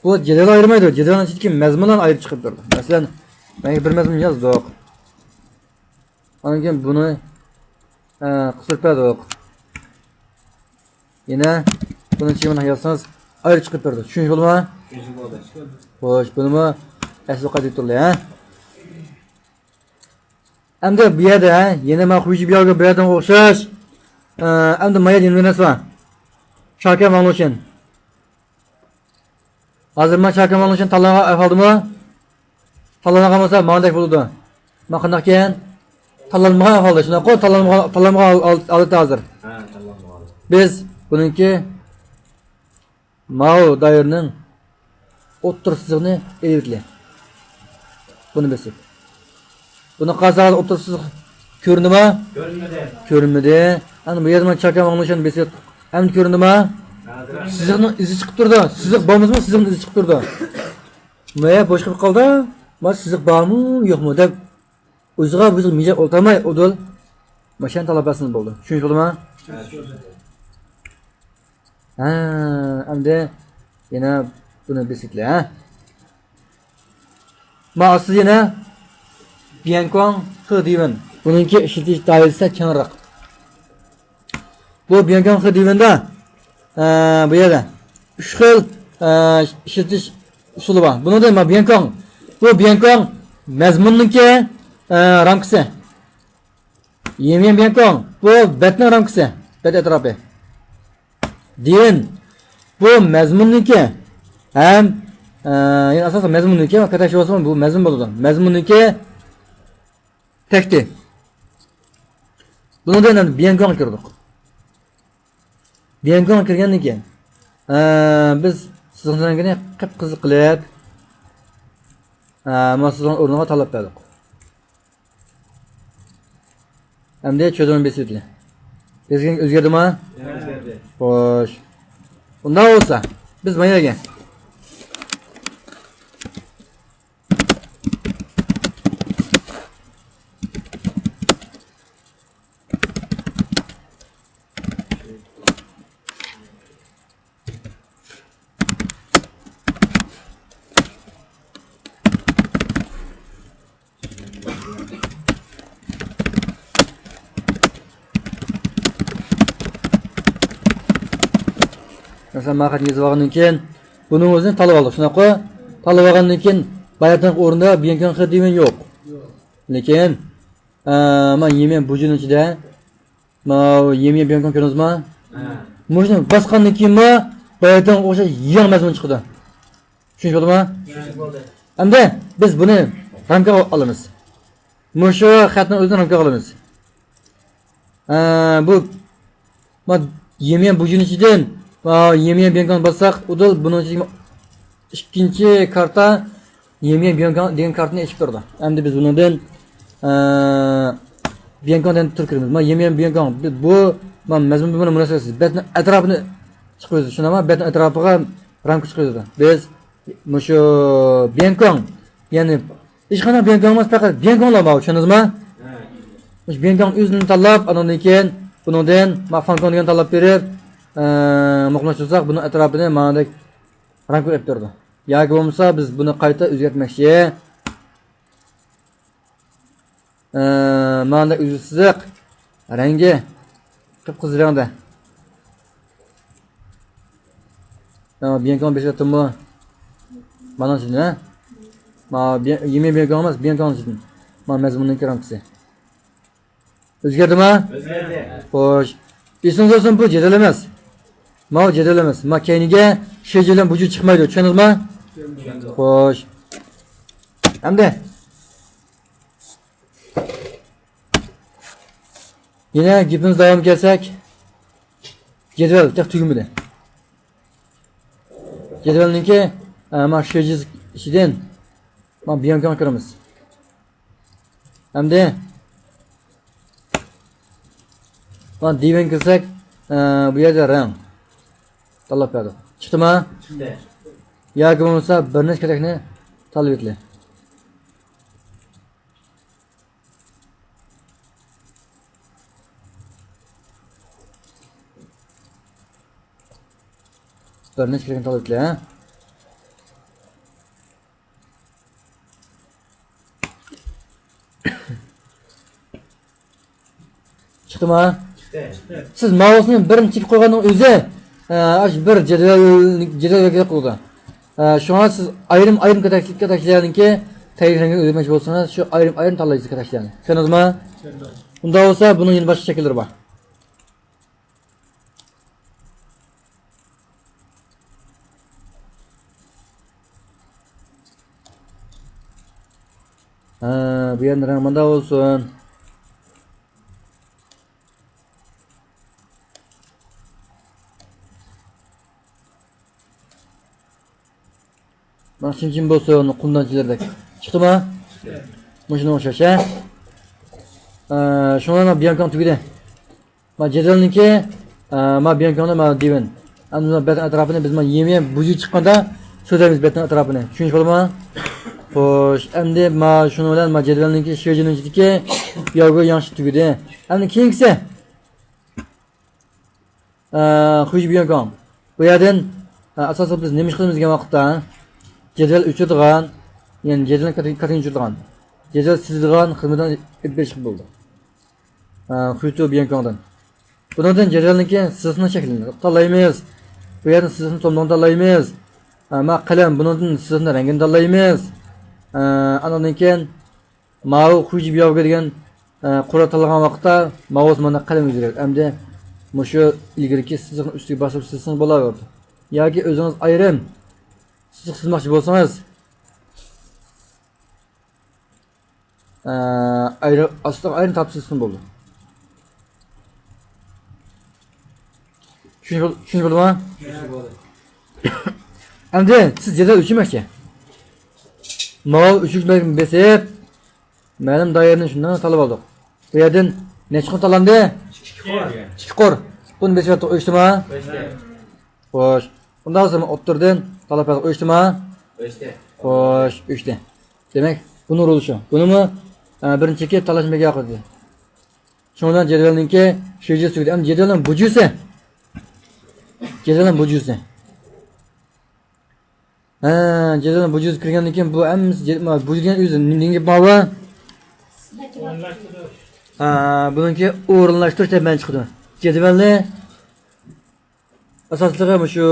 بۇ جەدۋەل ئايرىمايدۇ. جەدۋەلنىڭ ئىچىدىكى مەزمۇنلارنى ئايرىپ چىقىپ بېرىدۇ. مەسىلەن، مەن بىر مەزمۇن يازدۇق. ئاندىن كېيىن بۇنى، ئە، قىسىپ بەردۇق. يەنە بۇنى چىمىنى يازسىڭىز ئايرىپ چىقىپ بېرىدۇ. چۈشىنىشلىك بولدىمۇ؟ چۈشىنىشلىك بولدى. خوش، بۇنىمۇ ئەسلى قايتىپ تۇردى، ھە؟ ئەمدى بۇ يەردە، ھە، يەنە مانا خۇيجى بىياۋگە بېرىدىغان ئوخشاش. ئە، ئەمدى ما يەردە يەنە بىر نەرسە بار. چاكەن ۋاڭلۇشىن. ھازىر مانا چاكەن ۋاڭلۇشىن تاللانغان ئەھۋالدىمۇ؟ تاللانغان بولسا ماندەك بولىدۇ. ما قانداقكەن؟ تاللانمىغان ئەھۋالدا، شۇنداققۇ؟ تاللانمىغان، تاللانمىغان ھال-، ھال-، ھالەتتە ھازىر. ھە، تاللانمىغان. بىز بۇنىڭكى ماۋۇ دائىرىنىڭ ئوتتۇرا سىزىقىنى ئېلىۋېتىلى. بۇنى بېسىپ. بۇنى قارىساڭلار ئوتتۇرا سىزىق كۆرۈندىمۇ؟ كۆرۈنمىدى. كۆرۈنمىدى. ئەمدى بۇ يەردە مانا چاكەن ۋاڭلۇشەننى بېسىپ. ئەمدى كۆرۈندىمۇ؟ ھازىر. سىزىقنىڭ ئىزى چىقىپ تۇرىدۇ. سىزىق بولمىسىمۇ سىزىقنىڭ ئىزى چىقىپ تۇرىدۇ. مايا بوش قېلىپ قالدى. ما سىزىق بارمۇ، يوقمۇ دەپ. ئۆزىغا ئۆزى مىجەپ ئولتۇرماي، ئۇدۇل ماشىنا تاللاپ بەرسىڭىز بولدى. چۈشىنىشلىك بولدىمۇ؟ ھە، ئەمدى يەنە بۇنى بېسىتلى، ھە. ما ئاستىدا يەنە بيەنكۇاڭ خې دىۋېن. بۇنىڭكى ئىشلىتىش دائىرىسى كەڭرەك. بۇ بيەنكۇاڭ خې دىۋېندا، ئە، بۇ يەردە ئۈچ خىل، ئە، ئىشلىتىش ئۇسۇلى بار. بۇنىڭدىن ما بيەنكۇاڭ، بۇ بيەنكۇاڭ مەزمۇننىڭكى، ئە، رامكىسى. يېميەن بيەنكۇاڭ، بۇ بەتنىڭ رامكىسى، بەت ئەتراپى. دىۋېن، بۇ مەزمۇننىڭكى ھەم، ئە، يەنى ئاساسەن مەزمۇننىڭكى، كاتاشىۋالسىمۇ بۇ مەزمۇن بولىدۇ. مەزمۇننىڭكى تەكتى. بۇنىڭدىن ئەمدى بيەنكۇاڭغا كىردۇق. بيەنكۇاڭغا كىرگەندىن كېيىن، ئە، بىز سىزىقنىڭ رەڭگىنى قىپقىزىل قىلىپ، ئە، مانا سىزىقنىڭ ئورنىغا تاللاپ بەردۇق. ئەمدى چۆدۈرمە بېسىۋېتىلى. بېسىگەن ئۆزگەردىمۇ؟ ئۆزگەردى. خوش. ئۇنداق بولسا، بىز ماياگە. مەسىلەن، مانا خەتنى يېزىپ ئالغاندىن كېيىن، بۇنىڭ ئۆزىنى تاللاپ ئالدۇق، شۇنداققۇ؟ تاللاپ ئالغاندىن كېيىن، باياتىنقى ئورۇندا بيەنكۇاڭ خې دىۋېن يوق. لېكىن، ئە، مانا يېميەن بۇجىنىڭ ئىچىدە، ماۋۇ يېميەن بيەنكۇاڭ كۆردىڭىزمۇ؟ ھە. مۇشۇنى باسقاندىن كېيىنمۇ باياتىنقىغا ئوخشاش يېڭى مەزمۇن چىقىدۇ. چۈشىنىشلىك بولدىمۇ؟ چۈشىنىشلىك بولدى. ئەمدى بىز بۇنى رامكىغا ئالىمىز. مۇشۇ خەتنىڭ ئۆزىنى رامكىغا ئالىمىز. ئە، بۇ، ما، يېميەن بۇجىنىڭ ئىچىدىن، ما، يېميەن بيەنكۇاڭ باسساق، ئۇدۇل بۇنىڭ ئىچىدىكى ئىككىنچى كارتا يېميەن بيەنكۇاڭ دېگەن كارتىنى ئېچىپ تۇرىدۇ. ئەمدى بىز بۇنىڭدىن، ئە، بيەنكۇاڭ دېگەن تۈر كىرىمىز. ما، يېميەن بيەنكۇڭ، بۇ، ما، مەزمۇن بىلەن مۇناسىۋەتسىز. بەتنىڭ ئەتراپىنى چىقىرىۋېتىدۇ. شۇنداقمۇ؟ بەتنىڭ ئەتراپىغا رامكا چىقىرىۋېتىدۇ. بىز مۇشۇ بيەنكۇاڭ، يەنى ھېچقانداق بيەنكۇاڭ ئەمەس، پەقەت بيەنكۇاڭلا بار، چۈشەندىڭىزمۇ؟ مۇشۇ بيەنكۇاڭ ئۆزىنى تاللاپ، ئاندىن كېيىن بۇنىڭدىن ما فاڭكۇاڭ دېگەن تاللاپ بېرىپ، ئە، مۇقىملاشتۇرساق، بۇنىڭ ئەتراپىنى مانادەك رەڭ ئېلىپ بېرىدۇ. ياكى بولمىسا، بىز بۇنى قايتا ئۆزگەرتمەكچى. ئە، مانادەك ئۈزۈل سىزىق رەڭگى قىپقىزىل رەڭدە. ئە، بيانكونى بېسىۋەتتىممۇ؟ مانا شۇنداق، ھە؟ ما بيان-، يېمى بيانكون ئەمەس، بيانكون شۇنداق. ما مەزمۇننىڭكى رامكىسى. ئۆزگەردىما؟ ئۆزگەردى. خوش. ئېسىڭىزدە بولسۇن، بۇ جېدەل ئەمەس. ماۋۇ جېدەل ئەمەس. ما كەينىگە شېجى بىلەن بۇجۇ چىقمايدۇ. چۈشەندىڭىزما؟ چۈشەندۇق. خوش. ئەمدى يەنە گېپىمىز داۋامىغا كەلسەك، جەدۋەل تېخى تۈگىمىدى. جەدۋەلنىڭكى، ئە، ما شېجى ئىچىدىن ما بيانكونغا كىرىمىز. ئەمدى مانا دىۋەنگە كىرسەك، ئە، بۇ يەردە رەڭ تاللاپ بەردۇق. چىقتىما؟ چىقتى. ياكى بولمىسا بىر نەچچە كاتەكنى تاللاپ ئېيتىلى. بىر نەچچە كاتەكنى تاللاپ ئېيتىلى، ھە؟ چىقتىما؟ چىقتى. سىز ماۋۇسىنى بىرىنچى قويغاننىڭ ئۆزى، ئە، ئاشۇ بىر جەدۋەل، جەدۋەلگە قىلىدۇ. ئە، شۇڭا سىز ئايرىم-ئايرىم كاتەك-، كاتەكچىلەرنىڭكى تەييارلىنگەن ئۆزگەرتمەكچى بولسىڭىز، شۇ ئايرىم-ئايرىم تاللايسىز كاتەكچىلەرنى. چۈشەندىڭىزما؟ چۈشەندىم. ئۇنداق بولسا بۇنىڭ يەنە باشقا شەكىللىرى بار. ھە، بۇ يەرنىڭ رەڭگى مۇنداق بولسۇن. مانا چىم-چىم بولسۇن، قۇمدانچىلىرىدەك. چىقتىما؟ مۇشۇنىڭغا ئوخشاش، ھە؟ ئە، شۇڭا بىيانكونىڭ تۈگىدى. ما جەدۋەلنىڭكى، ئە، ما بىيانكونىڭ ما دىۋەن. ئەمدى ما بەتنىڭ ئەتراپىنى بىز ما يېمە بۇجۇ چىققاندا سۆزلەيمىز بەتنىڭ ئەتراپىنى. چۈشىنىش بولدىما؟ خوش، ئەمدى ما شۇنىڭ بىلەن ما جەدۋەلنىڭكى شېجىنىڭ ئىچىدىكى ياۋگو ياڭشى تۈگىدى. ئەمدى كېيىنكىسى. ئە، خۇيجى بيانكون. بۇ يەردىن، ئە، ئاساسەن بىز نېمە ئىش قىلىمىز دېگەن ۋاقىتتا، جەدۋەل ئۆچۈرىدىغان، يەنى جەدۋەلنىڭ كاتىنى، كاتىنى ئۆچۈرىدىغان، جەدۋەل سىزىدىغان خىزمىتىنى ئېلىپ بېرىشقا بولىدۇ. ئە، خۇيتۇ بيانكوندىن. بۇنىڭدىن جەدۋەلنىڭكى سىزىقنىڭ شەكلىنى تاللايمىز. بۇ يەردىن سىزىقنىڭ توملىقىنى تاللايمىز. ئە، ما قەلەم، بۇنىڭدىن سىزىقنىڭ رەڭگىنى تاللايمىز. ئە، ئاندىن كېيىن ماۋۇ خۇيجى بياۋگې دېگەن، ئە، قورال تاللىغان ۋاقىتتا ماۋۇ مانا قەلەم ئۆزگىرىدۇ. ئەمدى مۇشۇ ئىلگىرىكى سىزىقنى ئۈستىگە باسىپ سىزسىڭىز بولاۋېرىدۇ. ياكى ئۆزىڭىز ئايرىم سىزىق سىزماقچى بولسىڭىز، ئە، ئايرىم، ئاستىغا ئايرىم تارتىپ سىزسىڭىز بولىدۇ. چۈشىنىش بول-، چۈشىنىش بولدىما؟ چۈشىنىش بولدى. ئەمدى سىز جەدۋەل ئۆچۈرمەكچى. ماۋۇ ئۆچۈرۈش بەلگىنى بېسىپ، مەلۇم دائىرىنى شۇنداق تاللاپ ئالدۇق. بۇ يەردىن نەچچە قۇر تاللاندى؟ ئىككى قۇر. ئىككى قۇر. بۇنى بېسىۋەتتۇق، ئۆچتىما؟ ئۆچتى. خوش. ئۇنداق بولسا ئوتتۇرىدىن تاللاپ بەردۇق، ئۆچتىما؟ ئۆچتى. خوش، ئۆچتى. دېمەك، بۇنىڭ رولى شۇ. بۇنىمۇ، ئە، بىرىنچى كېلىپ تاللاشنى بەك ياقىدى. شۇنىڭ بىلەن جەدۋەلنىڭكى شۇجىسى تۈگىدى. ئەمدى جەدۋەلنىڭ بۇجىسى. جەدۋەلنىڭ بۇجىسى. ھە، جەدۋەلنىڭ بۇجىسى كىرگەندىن كېيىن بۇ ھەممىسى جەد-، ما، بۇجى دېگەن ئۆزى نېمە، نېمە گەپ ماۋۇ؟ ھە، بۇنىڭكى ئورۇنلاشتۇرۇش دەپ مەنە چىقىدۇ. جەدۋەلنى ئاساسلىقى مۇشۇ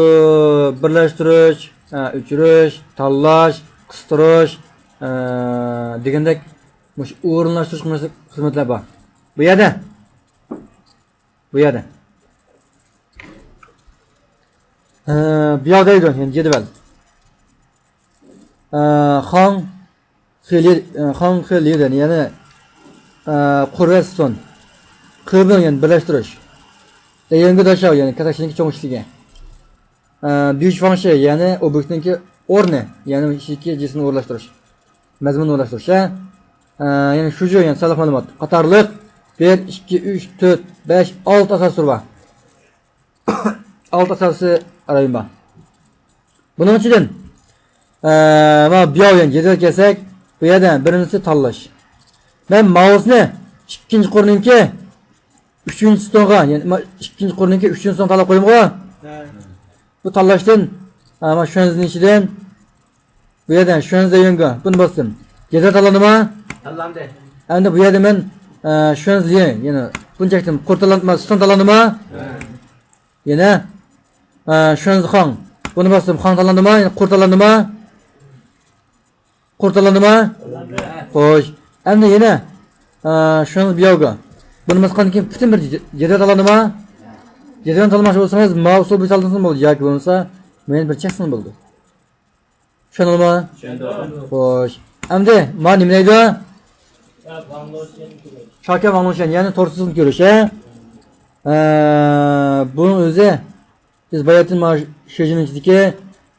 بىرلەشتۈرۈش، ھە، ئۆچۈرۈش، تاللاش، قىستۇرۇش، ھە، دېگەندەك مۇشۇ ئورۇنلاشتۇرۇش خىزمەتلەر بار. بۇ يەردە بۇ يەردە. ئە، بۇ ياق دەيدۇ، يەنى جەدۋەل. ئە، خاڭ خېلى، ئە، خاڭ خېلى دەيدۇ، يەنى، ئە، قۇر ۋە سون. قىبىل، يەنى بىرلەشتۈرۈش. دەيەنگە داشاۋ، يەنى كاتەكچىنىڭكى چوڭ ئىشلىكى. ئە، دۈيۈش فاڭشى، يەنى ئوبيېكتنىڭكى ئورنى، يەنى ئىچىدىكى جىسىمنى ئورۇنلاشتۇرۇش. مەزمۇن ئورۇنلاشتۇرۇش، ھە؟ ئە، يەنى شۇجۇ، يەنى سانلىق مەلۇمات قاتارلىق بىر، ئىككى، ئۈچ، تۆت، بەش، ئالتە ئاساسىي تۈر بار. ئالتە ئاساسىي رايون بار. بۇنىڭ ئىچىدىن، ئە، مانا بۇياۋ، يەنى جەدۋەلگە كەلسەك، بۇ يەردە بىرىنچىسى تاللاش. مەن ماۋۇسنى ئىككىنچى قۇرنىڭكى ئۈچىنچى ستونغا، يەنى ما-، ئىككىنچى قۇرنىڭكى ئۈچىنچى ستونغا تاللاپ قويدۇمغۇ؟ ھە. بۇ تاللاشتىن، ئا، ما شۈەنزىنىڭ ئىچىدىن بۇ يەردە شۈەنزە يۆنگە بۇنى باستىم. جەدۋەل تاللاندىما؟ تاللاندى. ئەمدى بۇ يەردە مەن، ئا، شۈەنزە، يەنى بۇنى چەكتىم. قۇر تاللاندىما؟ ستون تاللاندىما؟ ھە. يەنە، ئا، شۈەنزە خاڭ. بۇنى باستىم. خاڭ تاللاندىما؟ يەنى قۇر تاللاندىما؟ قۇر تاللاندىما؟ خوش. ئەمدى يەنە، ئا، شۇنىڭ بىياۋگا. بۇنى باسقاندىن كېيىن پۈتۈن بىر جە-، جەدۋەل تاللاندىما؟ جەدۋەلنى تاللىماقچى بولسىڭىز، ماۋۇ ئۇسۇل بىر تاللىسىڭىز بولدى ياكى بولمىسا مەينى بىر چەكسىڭىز بولىدۇ. چۈشەندىڭىزمۇ؟ چۈشەندۇق. خوش. ئەمدى ما نېمە دەيدۇ؟ شاكيا ۋاڭلۇشيەن، يەنى توغرا سۆزنى كۆرۈش، ھە؟ ئە، بۇنىڭ ئۆزى بىز باياتىن ما شىجىنىڭ ئىچىدىكى،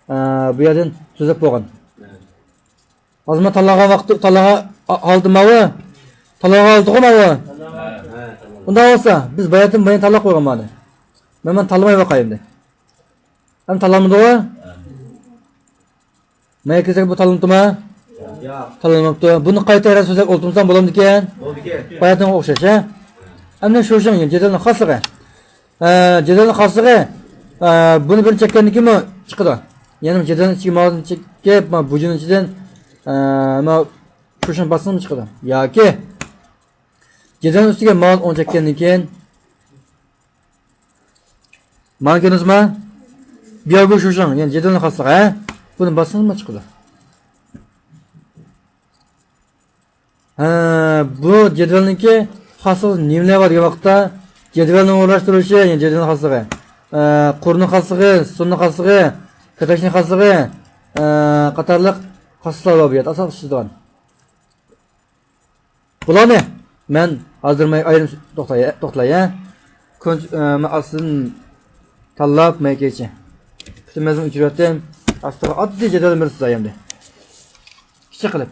ئە، بۇ يەردىن سۆزلەپ بولغان. ھازىر مەن تاللىغان ۋاقىتتا، تاللىغان ھالىتى ماۋۇ. تاللىغان ھالىتىغۇ ماۋۇ. ئۇنداق بولسا، بىز باياتىن بايان تاللاپ قويغان مانا. مەن، مەن تاللىماي باقاي ئەمدى. ئەمدى تاللانمىدىغۇ؟ مەن كىرسەك بۇ تاللىنىپتىما؟ ياق. تاللانماپتۇ. بۇنى قايتا ھەر سۆزلەپ ئولتۇرمىسام بولامدىكەن؟ بولىدىكەن. باياتىنغا ئوخشاش، ھە؟ ئەمدى شۇ شۇڭ جەدۋەلنىڭ خاسلىقى. ئە، جەدۋەلنىڭ خاسلىقى، ئە، بۇنى بىرنى چەككەندىن كېيىنمۇ چىقىدۇ. يەنى جەدۋەلنىڭ ئىچىگە ماۋۇنى چەككەپ، ما بۇجىنىڭ ئىچىدىن، ئە، ما شۇشۇنى باسسىمۇ چىقىدۇ. ياكى جەدۋەلنىڭ ئۈستىگە ماۋۇنى ئوڭ چەككەندىن كېيىن، مانا كۆردىڭىزما؟ بياۋگو شۇشاڭ، يەنى جەدۋەلنىڭ خاسلىقى، ھە؟ بۇنى باسسىڭىزمۇ چىقىدۇ. ھە، بۇ جەدۋەلنىڭكى خاسلىقى نېمىلەر بار دېگەن ۋاقىتتا، جەدۋەلنىڭ ئورۇنلاشتۇرۇلۇشى، يەنى جەدۋەلنىڭ خاسلىقى، ئە، قۇرنىڭ خاسلىقى، سۇنىڭ خاسلىقى، كاتەكچىنىڭ خاسلىقى، ئە، قاتارلىق خاسلىقلار بار بۇ يەردە ئاساسلىق ئىشلىتىدىغان. بۇلارنى مەن ھازىر مەن ئايرىم توختاي، توختىلاي، ھە. كونچ-، ئە، مەن ئاستىدىن تاللاپ مەن كەيچە. پۈتۈن مەزمۇن ئۆچۈرۈۋەتتىم. ئاستىغا ئاددىي جەدۋەل بېرىسىز ئەمدى. كىچىك قىلىپ.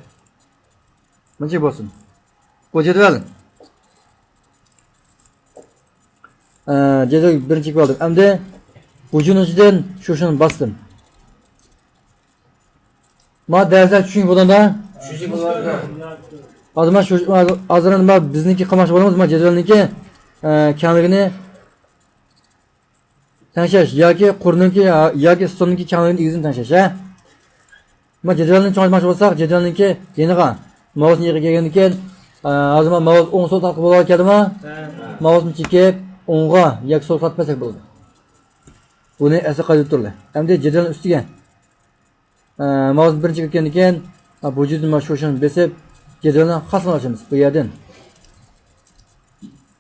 مۇنچە بولسۇن. بۇ جەدۋەل. ئە، جەدۋەل بىرىنچى چېكىپ ئالدىم. ئەمدى بۇجىنىڭ ئىچىدىن شۇشۇنى باستىم. ما دەرسلەر چۈشۈنگە بولامدا؟ چۈشۈنگە بولىدۇ. ھازىر ما شۇ، ھازىر ما بىزنىڭكى قىلماقچى بولىمىز، ما جەدۋەلنىڭكى، ئە، كەڭلىكىنى تەڭشەش ياكى قۇرنىڭكى ياكى ستوننىڭكى كەڭلىكىنى، ئېگىزىنى تەڭشەش، ھە؟ ما جەدۋەلنى چوڭايتماقچى بولساق، جەدۋەلنىڭكى يېنىغا، ماۋۇسنى يېقىن كەلگەندىن كېيىن، ئە، ھازىر ما ماۋۇس ئوڭ سول تارتقا بولغان كەلدىما؟ ھە. ماۋۇسنى چېكىپ، ئوڭغا ياكى سولغا تارتىپ بەرسەك بولىدۇ. بۇنى ئەسلى قايتا تۇرلى. ئەمدى جەدۋەلنىڭ ئۈستىگە ئە، ماۋۇسنى بىرىنچى كۆرگەندىن كېيىن، ھە، بۇ جۈزنى مانا شۇ شۇنى بېسىپ، جەدۋەلنىڭ خاسلىقىنى ئاچىمىز بۇ يەردىن.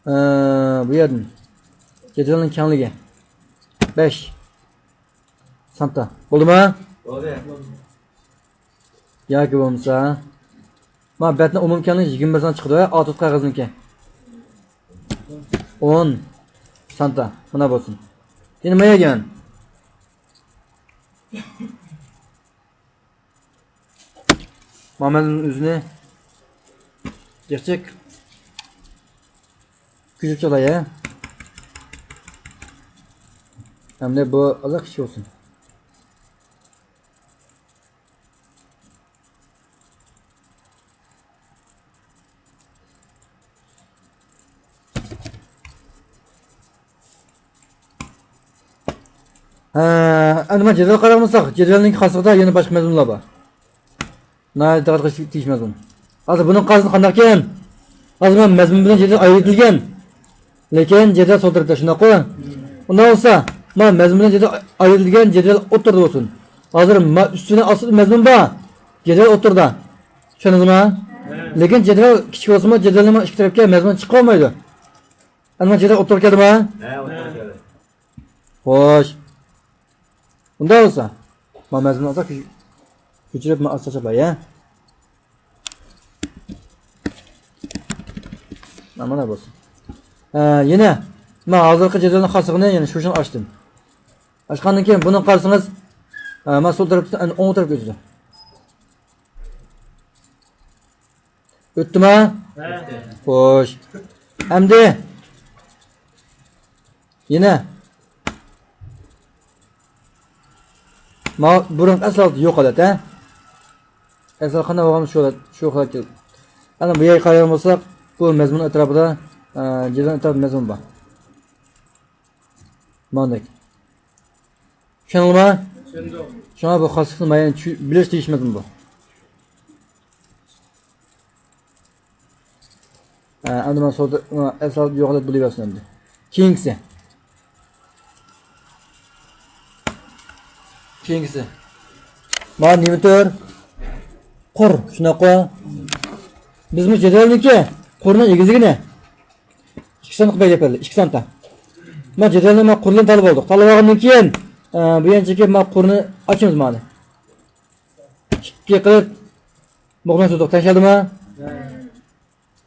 ئە، بۇ يەردىن. جەدۋەلنىڭ كەڭلىكى بەش سانتا. بولدىمۇ؟ بولدى. ياكى بولمىسا، ما بەتنىڭ ئومۇمىي كەڭلىكى يىگىرمە بىر سانتا چىقىدۇ، ئا تۇت قەغەزنىڭكى. ئون سانتا. مانا بولسۇن. يەنە ما يەرگە مەن. مامەلنىڭ ئۆزىنى جىق جىق كۆچۈرۈپ چالاي، ھە. ئەمدى بۇ ئازراق كىچىك بولسۇن. ھە، ئەمدى مانا جەدۋەلگە قاراپ بولساق، جەدۋەلنىڭكى خاسلىقىدا يەنە باشقا مەزمۇنلار بار. ناھايىتى دىققەت قىلىش تېگىشلىك مەزمۇن. ھازىر بۇنىڭ قارىسى قانداقكەن؟ ھازىر مانا مەزمۇن بىلەن جەدۋەل ئايرىۋېتىلگەن. لېكىن جەدۋەل سول تەرەپتە، شۇنداققۇ؟ ئۇنداق بولسا، مانا مەزمۇن بىلەن جەدۋەل ئايرىۋېتىلگەن، جەدۋەل ئوتتۇرىدا بولسۇن. ھازىر مانا ئۈستىدە ئاستىدا مەزمۇن بار. جەدۋەل ئوتتۇرىدا. چۈشەندىڭىزمۇ؟ لېكىن جەدۋەل كىچىك بولسىمۇ، جەدۋەلنىڭ ئىككى تەرەپكە مەزمۇن چىقىپ بولمايدۇ. ئەمما جەدۋەل ئوتتۇرىغا كەلدىما؟ ھە، ئوتتۇرىغا كەلدى. خوش. ئۇنداق بولسا، ما مەزمۇننى ئازراق كۆچ-، كۆچۈرۈپ، ما ئازراق چاپلاي، ھە؟ مانا بولسۇن. ھە، يەنە، ما ھازىرقى جەدۋەلنىڭ خاسلىقىنى يەنە شۇشۇنى ئاچتىم. ئاچقاندىن كېيىن بۇنى قارىسىڭىز، ھە، ما سول تەرەپتىن ئوڭ تەرەپكە ئۆتىدۇ. ئۆتتىما؟ ھە. خوش. ئەمدى يەنە ما بۇرۇنقى ئەسلى ھالىتى يوق ھالەت، ھە؟ ئەسلى قانداق بولغان شۇ ھالەت، شۇ ھالەت كەلدى. ئەنە بۇ يەرگە قارايدىغان بولساق، بۇ مەزمۇن ئەتراپىدا ئە، جېدەلنىڭ ئەتراپىدا مەزمۇن بار. ماندەك. چۈشەندىڭلارمۇ؟ شۇڭا بۇ خاسلىقنى مۇئەييەن چۈ-، بىلىش تېگىشلىك مەزمۇن بۇ. ئە، ئەمدى مانا سودا، ئە، ئەسلى يوقىتىپ بولۇۋەرسۇن ئەمدى. كېيىنكىسى. كېيىنكىسى. مانا نېمە تۈر؟ قۇر، شۇنداققۇ؟ بىزمۇ جەدۋەلنىڭكى قۇرنىڭ ئېگىزلىكىنى ئىككى سانتا قىلىپ بەرگەن. ئىككى سانتا. مانا جەدۋەلنى مانا قۇرلىرىنى تاللىۋالدۇق. تاللىۋالغاندىن كېيىن، ئە، بۇ يەنچەككە مانا قۇرنى ئاچىمىز مانا. ئىككى قىلىپ مۇقىملاشتۇردۇق. تەڭشەلدىمۇ؟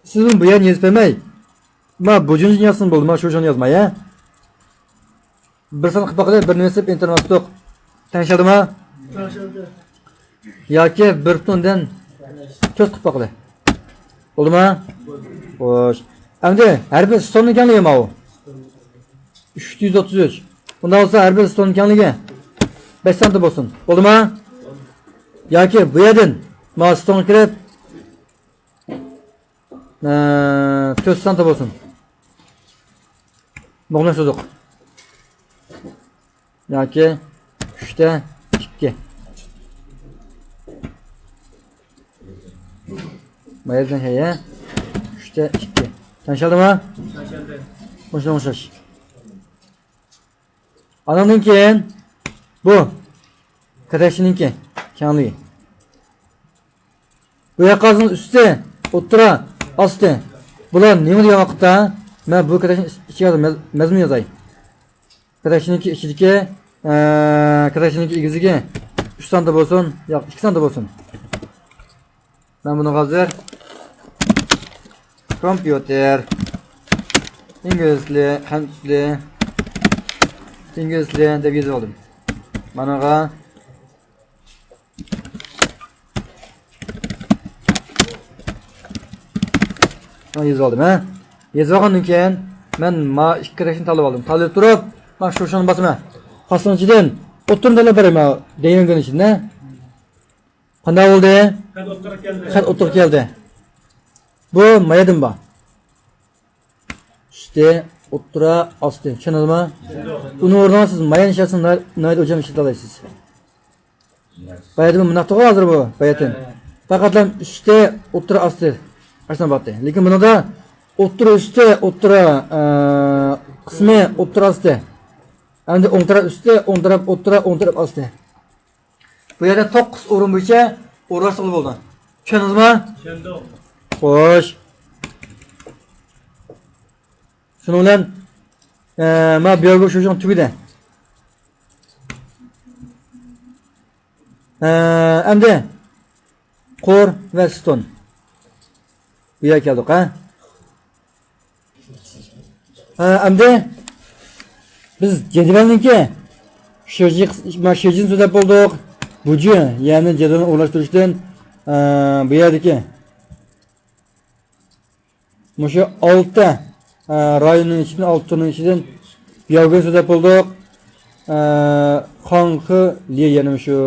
سىزمۇ بۇ يەرنى يېزىپ بەرمەي، ما بۇ جۇنجىنى يازسىڭىز بولدى، ما شۇ جۇنجىنى يازماي، ھە؟ بىر سان قىلىپ باقىلى، بىر نېمە سېلىپ ئېنتېرنى باستۇق. تەڭشەلدىمۇ؟ تەڭشەلدى. ياكى بىر پۈتۈن ئوندىن تۆت قىلىپ باقىلى. بولدىمۇ؟ خوش. ئەمدى ھەر بىر ستوننىڭ كەڭلىكى ماۋۇ. ئۈچ يۈز ئوتتۇز ئۈچ. ئۇنداق بولسا ھەر بىر ستوننىڭ كەڭلىكى بەش سانتىم بولسۇن. بولدىمۇ؟ ياكى بۇ يەردىن ما ستونغا كىرىپ، ئە، تۆت سانتىم بولسۇن. مۇقىملاشتۇردۇق. ياكى ئۈچتە ئىككى. ما يەردىن ھەيە. ئۈچتە ئىككى. تەڭشەلدىمۇ؟ تەڭشەلدى. مۇشۇنىڭغا ئوخشاش. ئانىڭدىن كېيىن بۇ كاتەكچىنىڭكى كەڭلىكى. بۇ ياققا قارىسىڭىز ئۈستى، ئوتتۇرا، ئاستى. بۇلار نېمە دېگەن ۋاقىتتا، مەن بۇ كاتەكچىنىڭ ئىچىگە ھازىر مەز-، مەزمۇن يازاي. كاتەكچىنىڭكى ئىچىدىكى، ئە، كاتەكچىنىڭكى ئېگىزلىكى ئۈچ سانتىم بولسۇن، ياق، ئىككى سانتىم بولسۇن. مەن بۇنىڭغا ھازىر كومپيۇتېر، ئىنگلىز تىلى، خەنزۇ تىلى، ئىنگلىز تىلى دەپ يېزىۋالدىم. مانىغا مانا يېزىۋالدىم، ھە. يېزىۋالغاندىن كېيىن مەن ما ئىككى كاتەكچىنى تاللىۋالدىم. تاللىۋېلىپ تۇرۇپ، مانا شۇ شۇنى باسىمەن. خاسنىڭ ئىچىدىن ئوتتۇرىنى تاللاپ بېرەي، ما دەيمەن ئىچىدىن، ھە. قانداق بولدى؟ خەت ئوتتۇرىغا كەلدى. خەت ئوتتۇرىغا كەلدى. بۇ مايادىن بار. ئۈستى، ئوتتۇرا، ئاستى. چۈشەندىڭىزمۇ؟ چۈشەندۇق. ئۇنى ئورنىغا سىز مايانى ئىشلەتسىڭىز ناھايىتى ئوبدان ئىشلىتەلەيسىز. باياتىن مۇنداق تۇرغان ھازىر بۇ، باياتىن. پەقەتلا ئۈستى، ئوتتۇرا، ئاستى. ئاشۇنداق بارتى. لېكىن بۇنىڭدا ئوتتۇرا، ئۈستى، ئوتتۇرا، ئە، قىسمى، ئوتتۇرا، ئاستى. ئەمدى ئوڭ تەرەپ ئۈستى، ئوڭ تەرەپ ئوتتۇرا، ئوڭ تەرەپ ئاستى. بۇ يەردە توققۇز ئورۇن بويىچە ئورۇنلاشتۇرغىلى بولىدۇ. چۈشەندىڭىزمۇ؟ چۈشەندۇق. خوش. شۇنىڭ بىلەن، ئە، مانا بىياگو شۇشۇڭ تۈگىدى. ئە، ئەمدى قۇر ۋە ستون. بۇ يەرگە كەلدۇق، ھە؟ ھە، ئەمدى بىز جەدۋەلنىڭكى شىجى، ما شىجىنى سۆزلەپ بولدۇق. بۇجى، يەنى جەدۋەلنى ئورۇنلاشتۇرۇشتىن، ئە، بۇ يەردىكى مۇشۇ ئالتە، ئە، رايوننىڭ ئىچىدىن، ئالتە تۈرنىڭ ئىچىدىن بىياۋگېن سۆزلەپ بولدۇق. ئە، خاڭخې، لى، يەنە مۇشۇ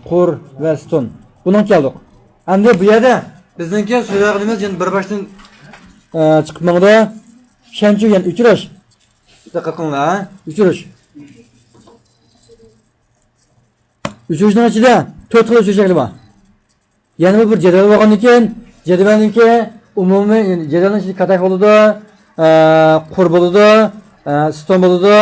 قۇر ۋە ستون. بۇنىڭغا كەلدۇق. ئەمدى بۇ يەردە بىزنىڭكى سۆزلەيدىغىنىمىز يەنە بىر باشتىن، ئە، چىقىپ ماڭىدۇ. شەنچۈ يەنى ئۆچۈرۈش. دىققەت قىلىڭلار، ھە؟ ئۆچۈرۈش. ئۆچۈرۈشنىڭ ئىچىدە تۆت خىل ئۆچۈرۈش شەكلى بار. يەنە بۇ بىر جەدۋەل بولغاندىن كېيىن، جەدۋەلنىڭكى ئومۇمىي، يەنى جەدۋەلنىڭ ئىچىدە كاتەك بولىدۇ، ئە، قۇر بولىدۇ، ئە، ستون بولىدۇ،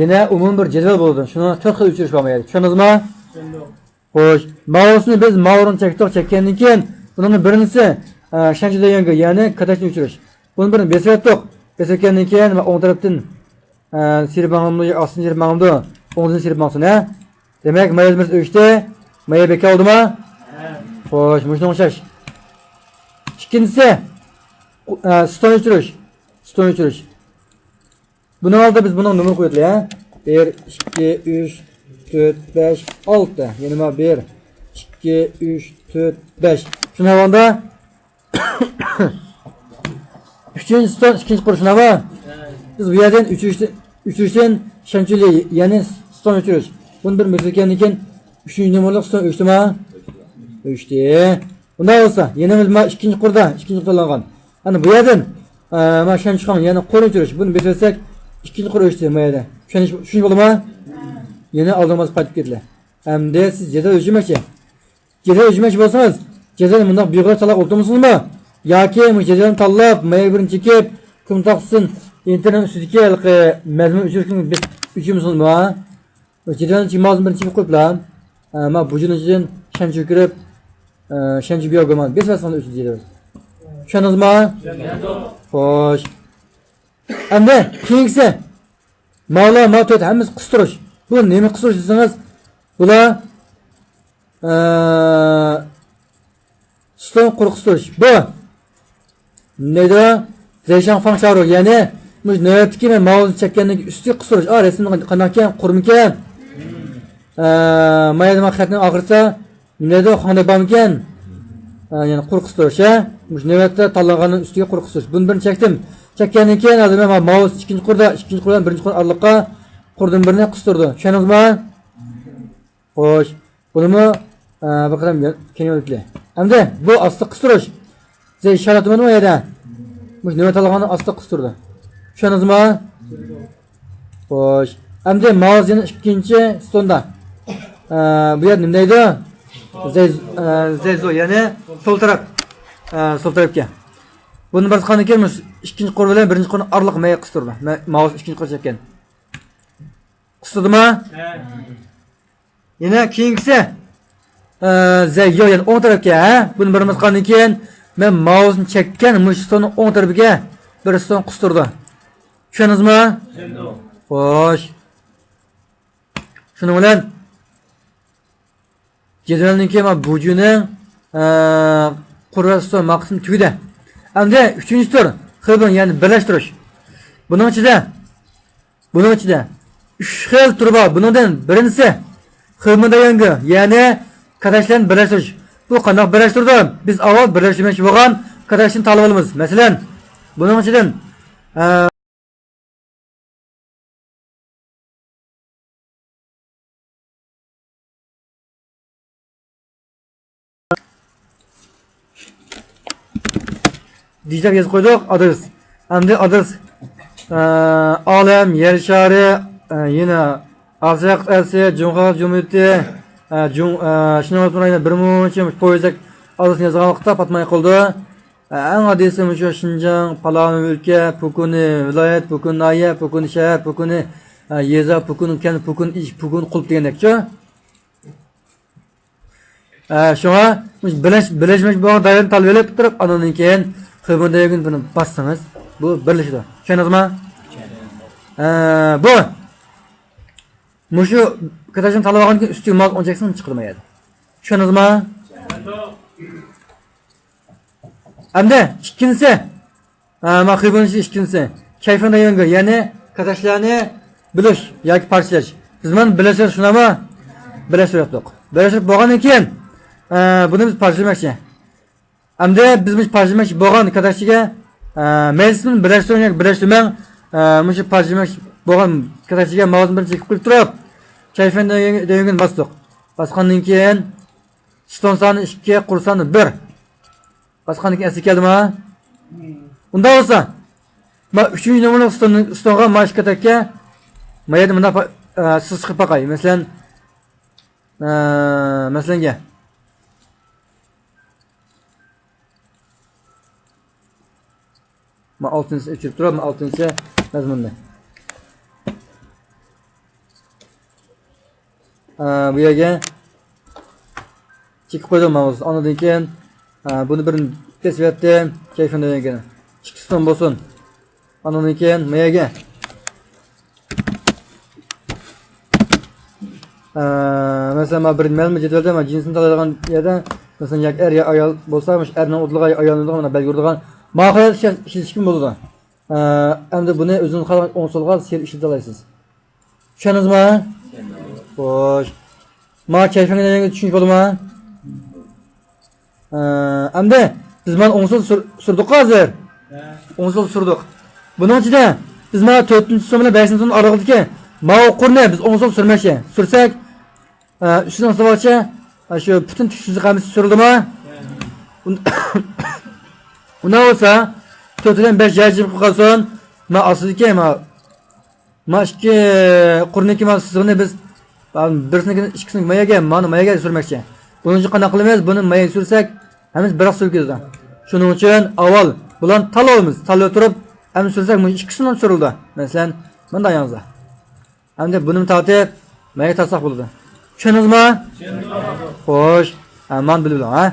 يەنە ئومۇمىي بىر جەدۋەل بولىدۇ. شۇنىڭ تۆت خىل ئۆچۈرۈش بار بۇ يەردە. چۈشەندىڭىزمۇ؟ چۈشەندۇق. خوش. ماۋۇسىنى بىز ماۋۇرۇن چەكتۇق، چەككەندىن كېيىن بۇنىڭ بىرىنچىسى، ئە، شەنچۈ دەيەنگە، يەنى كاتەكنى ئۆچۈرۈش. بۇنى بىرنى بېسىۋەتتۇق. بېسىۋەتكەندىن كېيىن ئوڭ تەرەپتىن ئە، سىيرىپ ماڭامدۇ يا ئاستىن سىيرىپ ماڭامدۇ؟ ئوڭدىن سىيرىپ ماڭسۇن، ھە؟ دېمەك، مايا ئۆچتى. مايا بەككە ئالدىما؟ خوش، مۇشۇنىڭغا ئوخشاش. ئىككىنچىسى، ئە، ستون ئۆچۈرۈش. ستون ئۆچۈرۈش. بۇنىڭ ئالدىدا بىز بۇنىڭ نومۇرى قويۇۋېتىلى، ھە؟ بىر، ئىككى، ئۈچ، تۆت، بەش، ئالتە. يەنە مانا بىر، ئىككى، ئۈچ، تۆت، بەش. شۇنداق بولغاندا، ئۈچىنچى ستون، ئىككىنچى قۇر، شۇنداقمۇ؟ بىز بۇ يەردىن ئۆچۈرۈشتىن، ئۆچۈرۈشتىن شەنچۈلى، يەنى ستون ئۆچۈرۈش. بۇنى بىر مۆلچەرلىگەندىن كېيىن، ئۈچىنچى نومۇرلۇق ستون ئۆچتىما؟ ئۆچتى. بۇنداق بولسا، يەنە بىز مانا ئىككىنچى قۇردا، ئىككىنچى قۇردا ئالغان. ئەنە بۇ يەردىن ئە، مانا شەنچۈخاڭ، يەنى قۇرنى ئۆچۈرۈش. بۇنى بېسىۋەتسەك، ئىككىنچى قۇر ئۆچتى ما يەردە. چۈشەنىش، چۈشىنىش بولدىما؟ يەنى ئالدىڭىزغا قايتىپ كېتىلە. ئەمدى سىز جەدۋەل ئۆچۈرمەكچى. جەدۋەل ئۆچۈرمەكچى بولسىڭىز، جەدۋەلنى مۇنداق بىغەيرەت تاللاپ ئولتۇرمىسىڭىزمۇ؟ ياكى مۇشۇ جەدۋەلنى تاللاپ، مايا بىرنى چېكىپ، كۇنۇپ تاختىسىدىن ئىنتېرنېتنىڭ ئۈستىدىكى ھېلىقى مەزمۇن ئۆچۈرۈش كۇنۇپكىسىنى بېسىپ ئۆچۈرمىسىڭىزمۇ؟ جەدۋەلنى چېكىپ، ماۋزۇنى بىرنى چېكىپ قويۇپلا. ئە، مانا بۇ جۇنىڭ ئىچىدىن شەنچۈ كىرىپ، ئە، شەنچۈ بياۋ گېمان بېسىۋەتسىڭىز ئۆچىدۇ جەدۋەل. چۈشەندىڭىزمۇ؟ خوش. ئەمدى كېيىنكىسى. ماۋۇلار، ماۋۇ تۆت ھەممىسى قىستۇرۇش. بۇ نېمە قىستۇرۇش دېسىڭىز، بۇلار، ئە، ستون قۇر قىستۇرۇش. بۇ نېمە دەيدۇ؟ زەيشاڭ فاڭ شارۇ. يەنى مۇشۇ نۆۋەتتىكى مەن ماۋۇنى چەككەندىن كېيىن ئۈستى قىستۇرۇش. ئا، رەسىمدە قانداقكەن؟ قۇرمىكەن؟ ئە، ما يەردە مانا خەتنىڭ ئاخىرىسى نېمە دەيدۇ؟ خاڭدەي بارمىكەن؟ ئە، يەنى قۇر قىستۇرۇش، ھە؟ مۇشۇ نۆۋەتتە تاللانغاننىڭ ئۈستىگە قۇر قىستۇرۇش. بۇنى بىرنى چەكتىم. چەككەندىن كېيىن ھازىر مەن ماۋۇس ئىككىنچى قۇردا، ئىككىنچى قۇر بىلەن بىرىنچى قۇر ئارىلىققا قۇردىن بىرنى قىستۇردۇم. چۈشەندىڭىزمۇ؟ خوش. بۇنىمۇ، ئە، بىر قېتىم كېيىن ئۆتىلى. ئەمدى بۇ ئاستا قىستۇرۇش. زەي ئىشارەت بارمۇ يەردە؟ مۇشۇ نۆۋەت ئالغاننى ئاستا قىستۇردى. چۈشەندىڭىزمۇ؟ خوش. ئەمدى ماۋۇس يەنە ئىككىنچى ستوندا. ئە، بۇ يەر نېمە دەيدۇ؟ زەي، ئە، زەيزۇ، يەنى سول تەرەپ. ئە، سول تەرەپكە. بۇنى باسقاندىن كېيىن مۇشۇ ئىككىنچى قۇر بىلەن بىرىنچى قۇرنىڭ ئارىلىق مەيگە قىستۇردى. مە-، ماۋۇس ئىككىنچى قۇر چەككەن. قىستۇردىما؟ ھە. يەنە كېيىنكىسى، ئە، زەي يو، يەنى ئوڭ تەرەپكە، ھە؟ بۇنى بىر باسقاندىن كېيىن، مەن ماۋۇسنى چەككەن مۇشۇ ستوننىڭ ئوڭ تەرىپىگە بىر ستون قىستۇردى. چۈشەندىڭىزمۇ؟ چۈشەندۇق. خوش. شۇنىڭ بىلەن جەدۋەلنىڭكى مانا بۇجۇنىڭ، ئە، قۇر ستون ماقسىمى تۈگىدى. ئەمدى ئۈچىنچى تۈر، خېبىن، يەنى بىرلەشتۈرۈش. بۇنىڭ ئىچىدە بۇنىڭ ئىچىدە ئۈچ خىل تۈر بار. بۇنىڭدىن بىرىنچىسى خېمىدايۆنگې، يەنى كاتاشلارنى بىرلەشتۈرۈش. بۇ قانداق بىرلەشتۈرىدۇ؟ بىز ئاۋۋال بىرلەشتۈرمەكچى بولغان كاتاشنى تاللىۋالىمىز. مەسىلەن، بۇنىڭ ئىچىدىن، ئە، دېيىش دەپ يېزىپ قويدۇق، ئادرېس. ئەمدى ئادرېس، ئە، ئالەم، يەر شارى، ئە، يەنە ئاسىيا قىتئەسى، جۇڭخۇا جۇمھۇرىيىتى، ئە، جۇڭ-، ئە، شىنجاڭ ئاپتونوم رايونى، بىر مۇنچە پويىزدەك ئادرېسنى يازغان ۋاقىتتا پاتماي قالىدۇ. ئە، ئەڭ ئاددىيسى مۇشۇ شىنجاڭ، پالانى ئۆلكە، پوكۇنى ۋىلايەت، پوكۇنى ناھىيە، پوكۇنى شەھەر، پوكۇنى، ئە، يېزا، پوكۇنى كەنت، پوكۇنى ئىش، پوكۇنى قۇلۇپ دېگەندەكچۇ. ئە، شۇڭا مۇشۇ بىرلەش-، بىرلەشمەكچى بولغان دائىرىنى تاللىۋېلىپ تۇرۇپ، ئاندىن كېيىن خېبىن دېگەن بۇنى باسسىڭىز، بۇ بىرلىشىدۇ. چۈشەندىڭىزمۇ؟ ئە، بۇ. مۇشۇ كاتاشنى تاللىۋالغاندىن كېيىن ئۈستىگە ماۋس ئوڭ چەكسىڭىز چىقىدۇ ما يەردە. چۈشەندىڭىزمۇ؟ ئەمدى ئىككىنچىسى. ھە، ما خېبىنىڭ ئىككىنچىسى. كەيفىن دەيۋەنگە، يەنى كاتاشلارنى بۆلۈش ياكى پارچىلاش. بىز مانا بىرلەشتۈرۈپ شۇنداقمۇ؟ بىرلەشتۈرۈپ ياتتۇق. بىرلەشتۈرۈپ بولغاندىن كېيىن، ئە، بۇنى بىز پارچىلىماكچى. ئەمدى بىز مۇشۇ پارچىلىماقچى بولغان كاتاشچىگە، ئە، مەيلى سىز بىرلەشتۈرۈڭ ياكى بىرلەشتۈرمەڭ، ئە، مۇشۇ پارچىلىماقچى بولغان كاتاشچىگە ماۋزىنى بىر چېكىپ قويۇپ تۇرۇپ، كەيفىن دەيۋەنگىنى باستۇق. باسقاندىن كېيىن، ستون سانى ئىككى، قۇر سانى بىر. باسقاندىن كېيىن ئەسلىگە كەلدىما؟ ئۇنداق بولسا، ما ئۈچىنچى نومۇرلۇق ستون-، ستونغا ما ئىككى كاتاشكە ما يەردە مۇنداق پا-، ئە، سىز چىقىپ باقاي. مەسىلەن، ئە، مەسىلەنگە. ما ئالتىنچىسىنى ئۆچۈرۈپ تۇرۇپ، ما ئالتىنچى مەزمۇننى. ئە، بۇ يەرگە چېكىپ قويدۇم ماۋۇس. ئاندىن كېيىن، ئە، بۇنى بىر بېسىۋەتتىم. كەيفىن دېگەن ئىككى ستون بولسۇن. ئاندىن كېيىن ما يەرگە. ئە، مەسىلەن، مانا بىر مەلۇم جەدۋەلدە مانا جىنسىنى تاللايدىغان يەردە، مەسىلەن، ياكى ئەر يا ئايال بولسا، مۇشۇ ئەرنىڭ ئوتلىغا يا ئايالنىڭ ئوتلىغا مانا بەلگە ئۇرىدىغان ماقۇل ئىشلىتىشكىمۇ بولىدۇ. ئە، ئەمدى بۇنى ئۆزىڭىز خالىغان ئوڭ سولغا سېرىپ ئىشلىتەلەيسىز. چۈشەندىڭىزمۇ؟ چۈشەندۇق. خوش. ماڭا كەيفىڭىزنى چۈشىنىش بولدىما؟ ئە، ئەمدى بىز مانا ئوڭ سول سۈر-، سۈردۇق ھازىر. ھە. ئوڭ سول سۈردۇق. بۇنىڭ ئىچىدە بىز مانا تۆتىنچى سون بىلەن بەشىنچى سون ئارىلىقىدىكى ماۋۇ قۇرنى بىز ئوڭ سول سۈرمەكچى. سۈرسەك، ئە، ئۈستىدىن سوراقچى، ئە، شۇ پۈتۈن تۈك سۆزلۈك ھەممىسى سۈرۈلدىمۇ؟ ئۇن-، ئۇنداق بولسا، تۆتىدىن بەش جاي جىم قىلىپ قالسۇن. ما ئاستىدىكى ما، ما ئىككى قۇرنىڭكى ما سىزىقنى بىز، ما بىرسىنىڭكى ئىككىسىنىڭ ماياگە، مانا ماياگە سۈرمەكچى. بۇنىڭ ئۈچۈن قانداق قىلىمىز؟ بۇنى ماياگە سۈرسەك، ھەممىسى بىراق سۈرۈپ كېتىدۇ. شۇنىڭ ئۈچۈن ئاۋۋال بۇلارنى تاللاۋالىمىز. تاللاپ تۇرۇپ، ئەمدى سۈرسەك، مۇشۇ ئىككىسىنىمۇ سۈرۈلىدۇ. مەسىلەن، مۇنداق ياڭزا. ئەمدى بۇنىمۇ تارتىپ، مەيگە تارتساق بولىدۇ. چۈشەندىڭىزمۇ؟ خوش. ھە، مانا بىلىپ ئېلىڭ، ھە.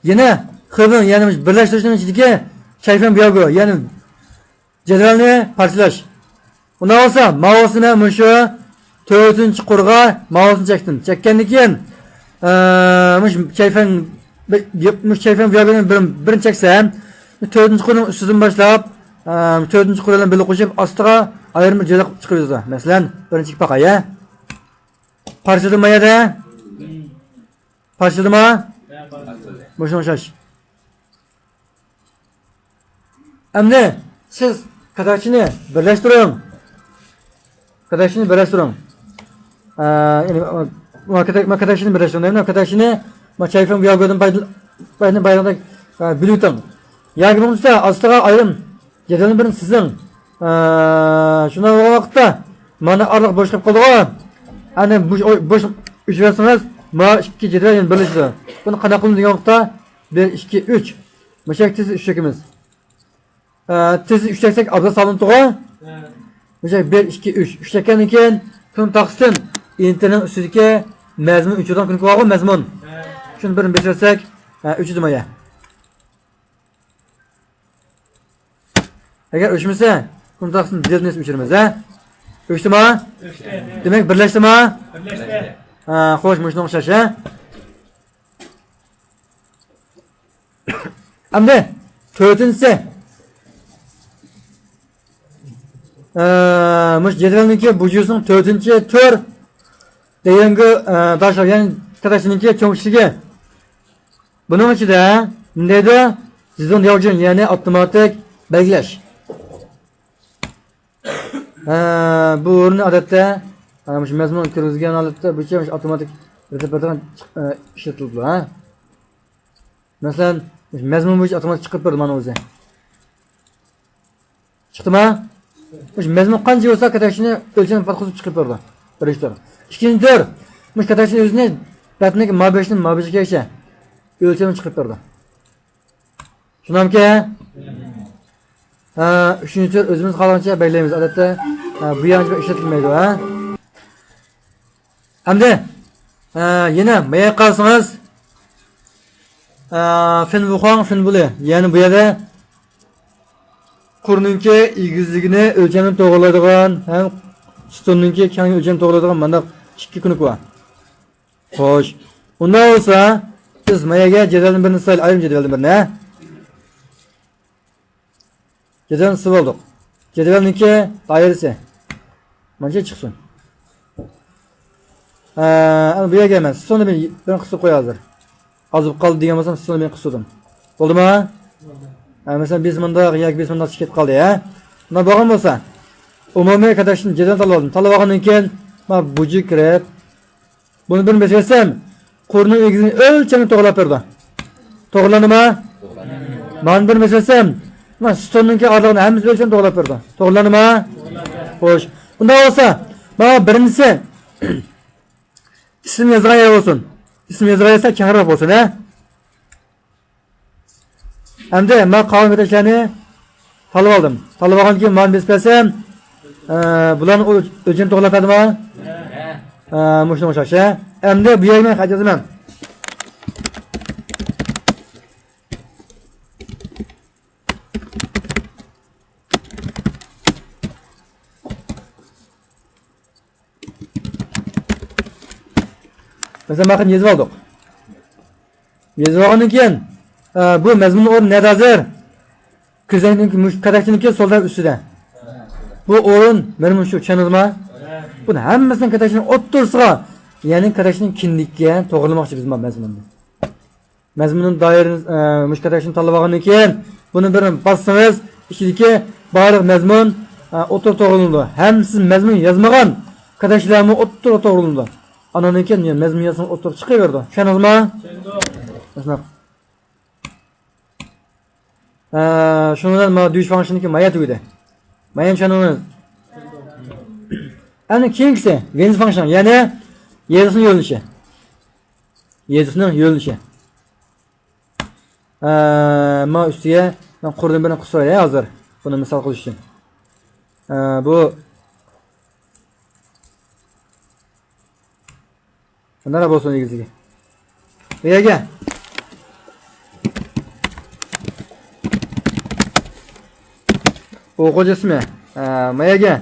يەنە خېبىڭ، يەنى بىرلەشتۈرۈشنىڭ ئىچىدىكى كەيفىڭ بىياگو، يەنى جەدۋەلنى پارچىلاش. ئۇنداق بولسا، ماۋۇسىنى مۇشۇ تۆتىنچى قۇرغا ماۋۇسىنى چەكتىم. چەككەندىن كېيىن، ئە، مۇشۇ كەيفىڭ، مۇشۇ كەيفىڭ بىياگونىڭ بىرىنى، بىرىنى چەكسەم، تۆتىنچى قۇرنىڭ ئۈستىدىن باشلاپ، ئە، تۆتىنچى قۇر بىلەن بىللە قوشۇپ، ئاستىغا ئايرىم بىر جەدۋەل چىقىرىۋېتىدۇ. مەسىلەن، بىرىنچى پاقايە. پارچىلىدىمۇ يەردە؟ پارچىلىدىمۇ؟ مۇشۇنىڭغا ئوخشاش. ئەمدى سىز كاتاكچىنى بىرلەشتۈرۈڭ. كاتاكچىنى بىرلەشتۈرۈڭ. ئە، يەنى، ما كاتا-، ما كاتاكچىنى بىرلەشتۈرۈڭ دەيمەن. كاتاكچىنى ما چايفېڭ بىياگودىن بايدىن، بايدىن بايدىن، ئە، بىلىۋېتىڭ. ياكى بولمىسا ئاستىغا ئايرىم جەدۋەلنى بىرنى سىزىڭ. ئە، شۇنداق بولغان ۋاقىتتا مانا ئارىلىق بوش قېلىپ قالدىغۇ. ئەنە بوش، بوش ئۆچۈرسىڭىز، ما ئىككى جەدۋەل يەنە بىرلىشىدۇ. بۇنى قانداق قىلىمىز دېگەن ۋاقىتتا، بىر، ئىككى، ئۈچ. مۇشۇ يەرگە تېز ئۈچ چېكىمىز. ئە، تېز ئۈچ چەكسەك ئابزاس سالىنىپتىغۇ. مۇشۇ يەرگە بىر، ئىككى، ئۈچ. ئۈچ چەككەندىن كېيىن، تۇن تاقىسىدىن ئېنتېرنىڭ ئۈستىدىكى مەزمۇن ئۆچۈرىدىغان كۇنۇپكا بارغۇ، مەزمۇن. شۇنى بىرنى بېسىۋەتسەك، ئە، ئۆچىدۇ مايا. ئەگەر ئۆچمىسە، كۇنۇپكىسىنى دېلىتنى ئۆچۈرىمىز، ھە؟ ئۆچتىمۇ؟ ئۆچتى. دېمەك، بىرلەشتىمۇ؟ بىرلەشتى. ھە، خوش، مۇشۇنىڭغا ئوخشاش، ھە؟ ئەمدى تۆتىنچىسى. ئە، مۇشۇ جەدۋەلنىڭكى بۇ جۈزنىڭ تۆتىنچى تۈر دېگەنگە، ئە، تاشلاپ، يەنى كاتاكچىنىڭكى چوڭ كىچىكى. بۇنىڭ ئىچىدە نېمە دەيدۇ؟ زىدۇڭ دياۋجۈن، يەنى ئاپتوماتىك بەلگىلەش. ھە، بۇ ئورۇننى ئادەتتە، ھە، مۇشۇ مەزمۇن كىرگۈزگەن ھالەتتە بۇ يەرگە مۇشۇ ئاپتوماتىك رېتىپ بېرىدىغان، ئە، ئىشلىتىلىدۇ، ھە. مەسىلەن، مۇشۇ مەزمۇن بويىچە ئاپتوماتىك چىقىرىپ بېرىدۇ مانا ئۆزى. چىقتىما؟ مۇشۇ مەزمۇن قانچە بولسا، كاتاكچىنى ئۆلچەم پاتقۇزۇپ چىقىرىپ بېرىدۇ. بىرىنچى تۈر. ئىككىنچى تۈر. مۇشۇ كاتاكچىنى ئۆزىنى بەتنىڭكى مابېشىدىن مابېشىگىچە ئۆلچەمنى چىقىرىپ بېرىدۇ. شۇنداقمىكەن؟ ھە، ئۈچىنچى تۈر ئۆزىمىز خالىغانچە بەلگىلەيمىز. ئادەتتە، ھە، بۇ يانچۇق ئىشلىتىلمەيدۇ، ھە. ئەمدى، ھە، يەنە ماياققا قارىسىڭىز، ھە، فىن ۋۇخۇاڭ، فىن بۇلى. يەنى بۇ يەردە قۇرنىڭكى ئېگىزلىكىنى ئۆلچەمنى توغرىلايدىغان ھەم ستوننىڭكى كەڭلىكىنى ئۆلچەمنى توغرىلايدىغان مانداق ئىككى كۇنۇپكا بار. خوش. ئۇنداق بولسا، بىز ماياگە جەدۋەلدىن بىرنى سىلايلى، ئايرىم جەدۋەلدىن بىرنى، ھە؟ جەدۋەلنى سىزىپ ئالدۇق. جەدۋەلنىڭكى دائىرىسى مانچە چىقسۇن. ھە، ئەنە بۇ يەرگە مەن سىزنى بىر، بىر قىسىپ قوياي ھازىر. ئاز بولۇپ قالدى دېگەن بولسام، سىزنى بىر قىسىدىم. بولدىما؟ ھە، مەسىلەن، بىز مۇنداق ياكى بىز مۇنداق چىقىپ قالدى، ھە؟ مۇنداق بولغان بولسا، ئومۇمىي كاتاكچىنى جەدۋەل تاللاپ ئالدىم. تاللاپ ئالغاندىن كېيىن، مانا بۇجى كىرىپ، بۇنى بىر مەسىلە قىلسام، قۇرنىڭ ئېگىزىنى ئۆلچەمنى توغرىلاپ بېرىدۇ. توغرىلاندىمۇ؟ مانا بىر مەسىلە قىلسام، مانا ستوننىڭكى ئارىلىقىنى ھەممىسىنى ئۆلچەمنى توغرىلاپ بېرىدۇ. توغرىلاندىمۇ؟ خوش. ئۇنداق بولسا، مانا بىرىنچىسى ئىسىم يازغان يەر بولسۇن. ئىسىم يازغان يەر بولسا كەڭرەك بولسۇن، ھە؟ ئەمدى مەن قالغان كاتاكچىلارنى تاللاپ ئالدىم. تاللاپ ئالغاندىن كېيىن مانا بېسىپ بەرسەم، ئە، بۇلارنى ئۆ-، ئۆلچەم توغرىلاپ بەردىمۇ؟ ئە، مۇشۇنىڭغا ئوخشاش، ھە؟ ئەمدى بۇ يەرگە مەن خەت يازىمەن. مەسىلەن، مانا يېزىپ ئالدۇق. يېزىپ ئالغاندىن كېيىن، ئە، بۇ مەزمۇن ئورنى نەدە ھازىر؟ كۆزەكنىڭكى، مۇشۇ كاتاكچىنىڭكى سول تەرەپ ئۈستىدە. بۇ ئورۇن مەزمۇن شۇ، چۈشەندىڭىزمۇ؟ بۇنى ھەممىسىنى كاتاكچىنىڭ ئوتتۇرىسىغا، يەنى كاتاكچىنىڭ كىندىكىگە توغرىلىماقچى بىز مەزمۇننى. مەزمۇننىڭ دائىرىسى، ئە، مۇشۇ كاتاكچىنى تاللىۋالغاندىن كېيىن، بۇنى بىر باسسىڭىز، ئىچىدىكى بارلىق مەزمۇن، ئە، ئوتتۇرىغا توغرىلىنىدۇ. ھەم سىز مەزمۇن يازمىغان كاتاكچىلارمۇ ئوتتۇرىغا توغرىلىنىدۇ. ئاندىن كېيىن مەزمۇن يازسىڭىز ئوتتۇرىغا چىقىۋېرىدۇ. چۈشەندىڭىزمۇ؟ چۈشەندۇق. شۇنداق. ئە، شۇنىڭ بىلەن مانا دۈيۈش فاڭشېننىڭكى مايا تۈگىدى. مايانى چۈشەندىڭىزمۇ؟ ئەنە كېيىنكىسى، ۋېنز فاڭشېن، يەنى يېزىسنىڭ يۆنىلىشى. يېزىسنىڭ يۆنىلىشى. ئە، مانا ئۈستىگە مەن قۇردىن بىرنى قىسىپ قوياي ھازىر. بۇنى مىسال قىلىش ئۈچۈن. ئە، بۇ شۇنداق بولسۇن ئېگىزلىكى. بۇ يەرگە. ئوقۇغۇچى ئىسمى. ئە، ما يەرگە.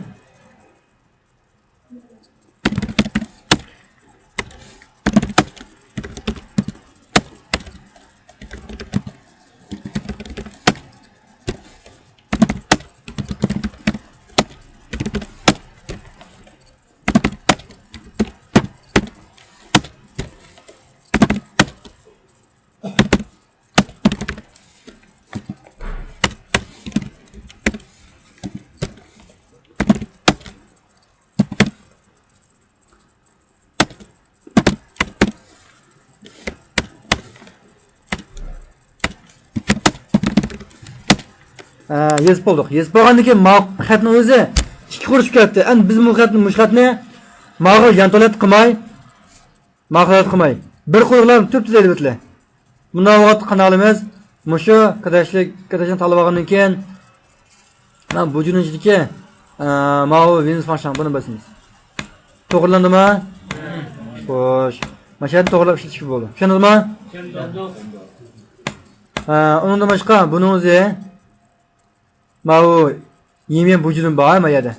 ھە، يېزىپ بولدۇق. يېزىپ بولغاندىن كېيىن ما خەتنىڭ ئۆزى ئىككى قۇر چۈشۈپ كەتتى. ئەمدى بىز بۇ خەتنى، مۇشۇ خەتنى ماغا يانتولەت قىلماي، ماغا يانتولەت قىلماي، بىر قۇرغىلا تۈپتۈز ئېلىۋېتىلى. بۇنداق ۋاقىتتا قانداق قىلىمىز؟ مۇشۇ كاتەكچىلىك، كاتەكچىنى تاللىۋالغاندىن كېيىن، مانا بۇ جۇنۇن ئىچىدىكى، ئە، ماۋۇ ۋېنز فاڭشاڭ بۇنى باسىمىز. توغرىلاندىمۇ؟ خوش. مانا شۇ يەردە توغرىلاپ ئىشلىتىشكە بولىدۇ. چۈشەندىڭىزمۇ؟ ھە، ئۇنىڭدىن باشقا بۇنىڭ ئۆزى ماۋۇ يېميەن بۇجۇدۇن بار ما يەردە.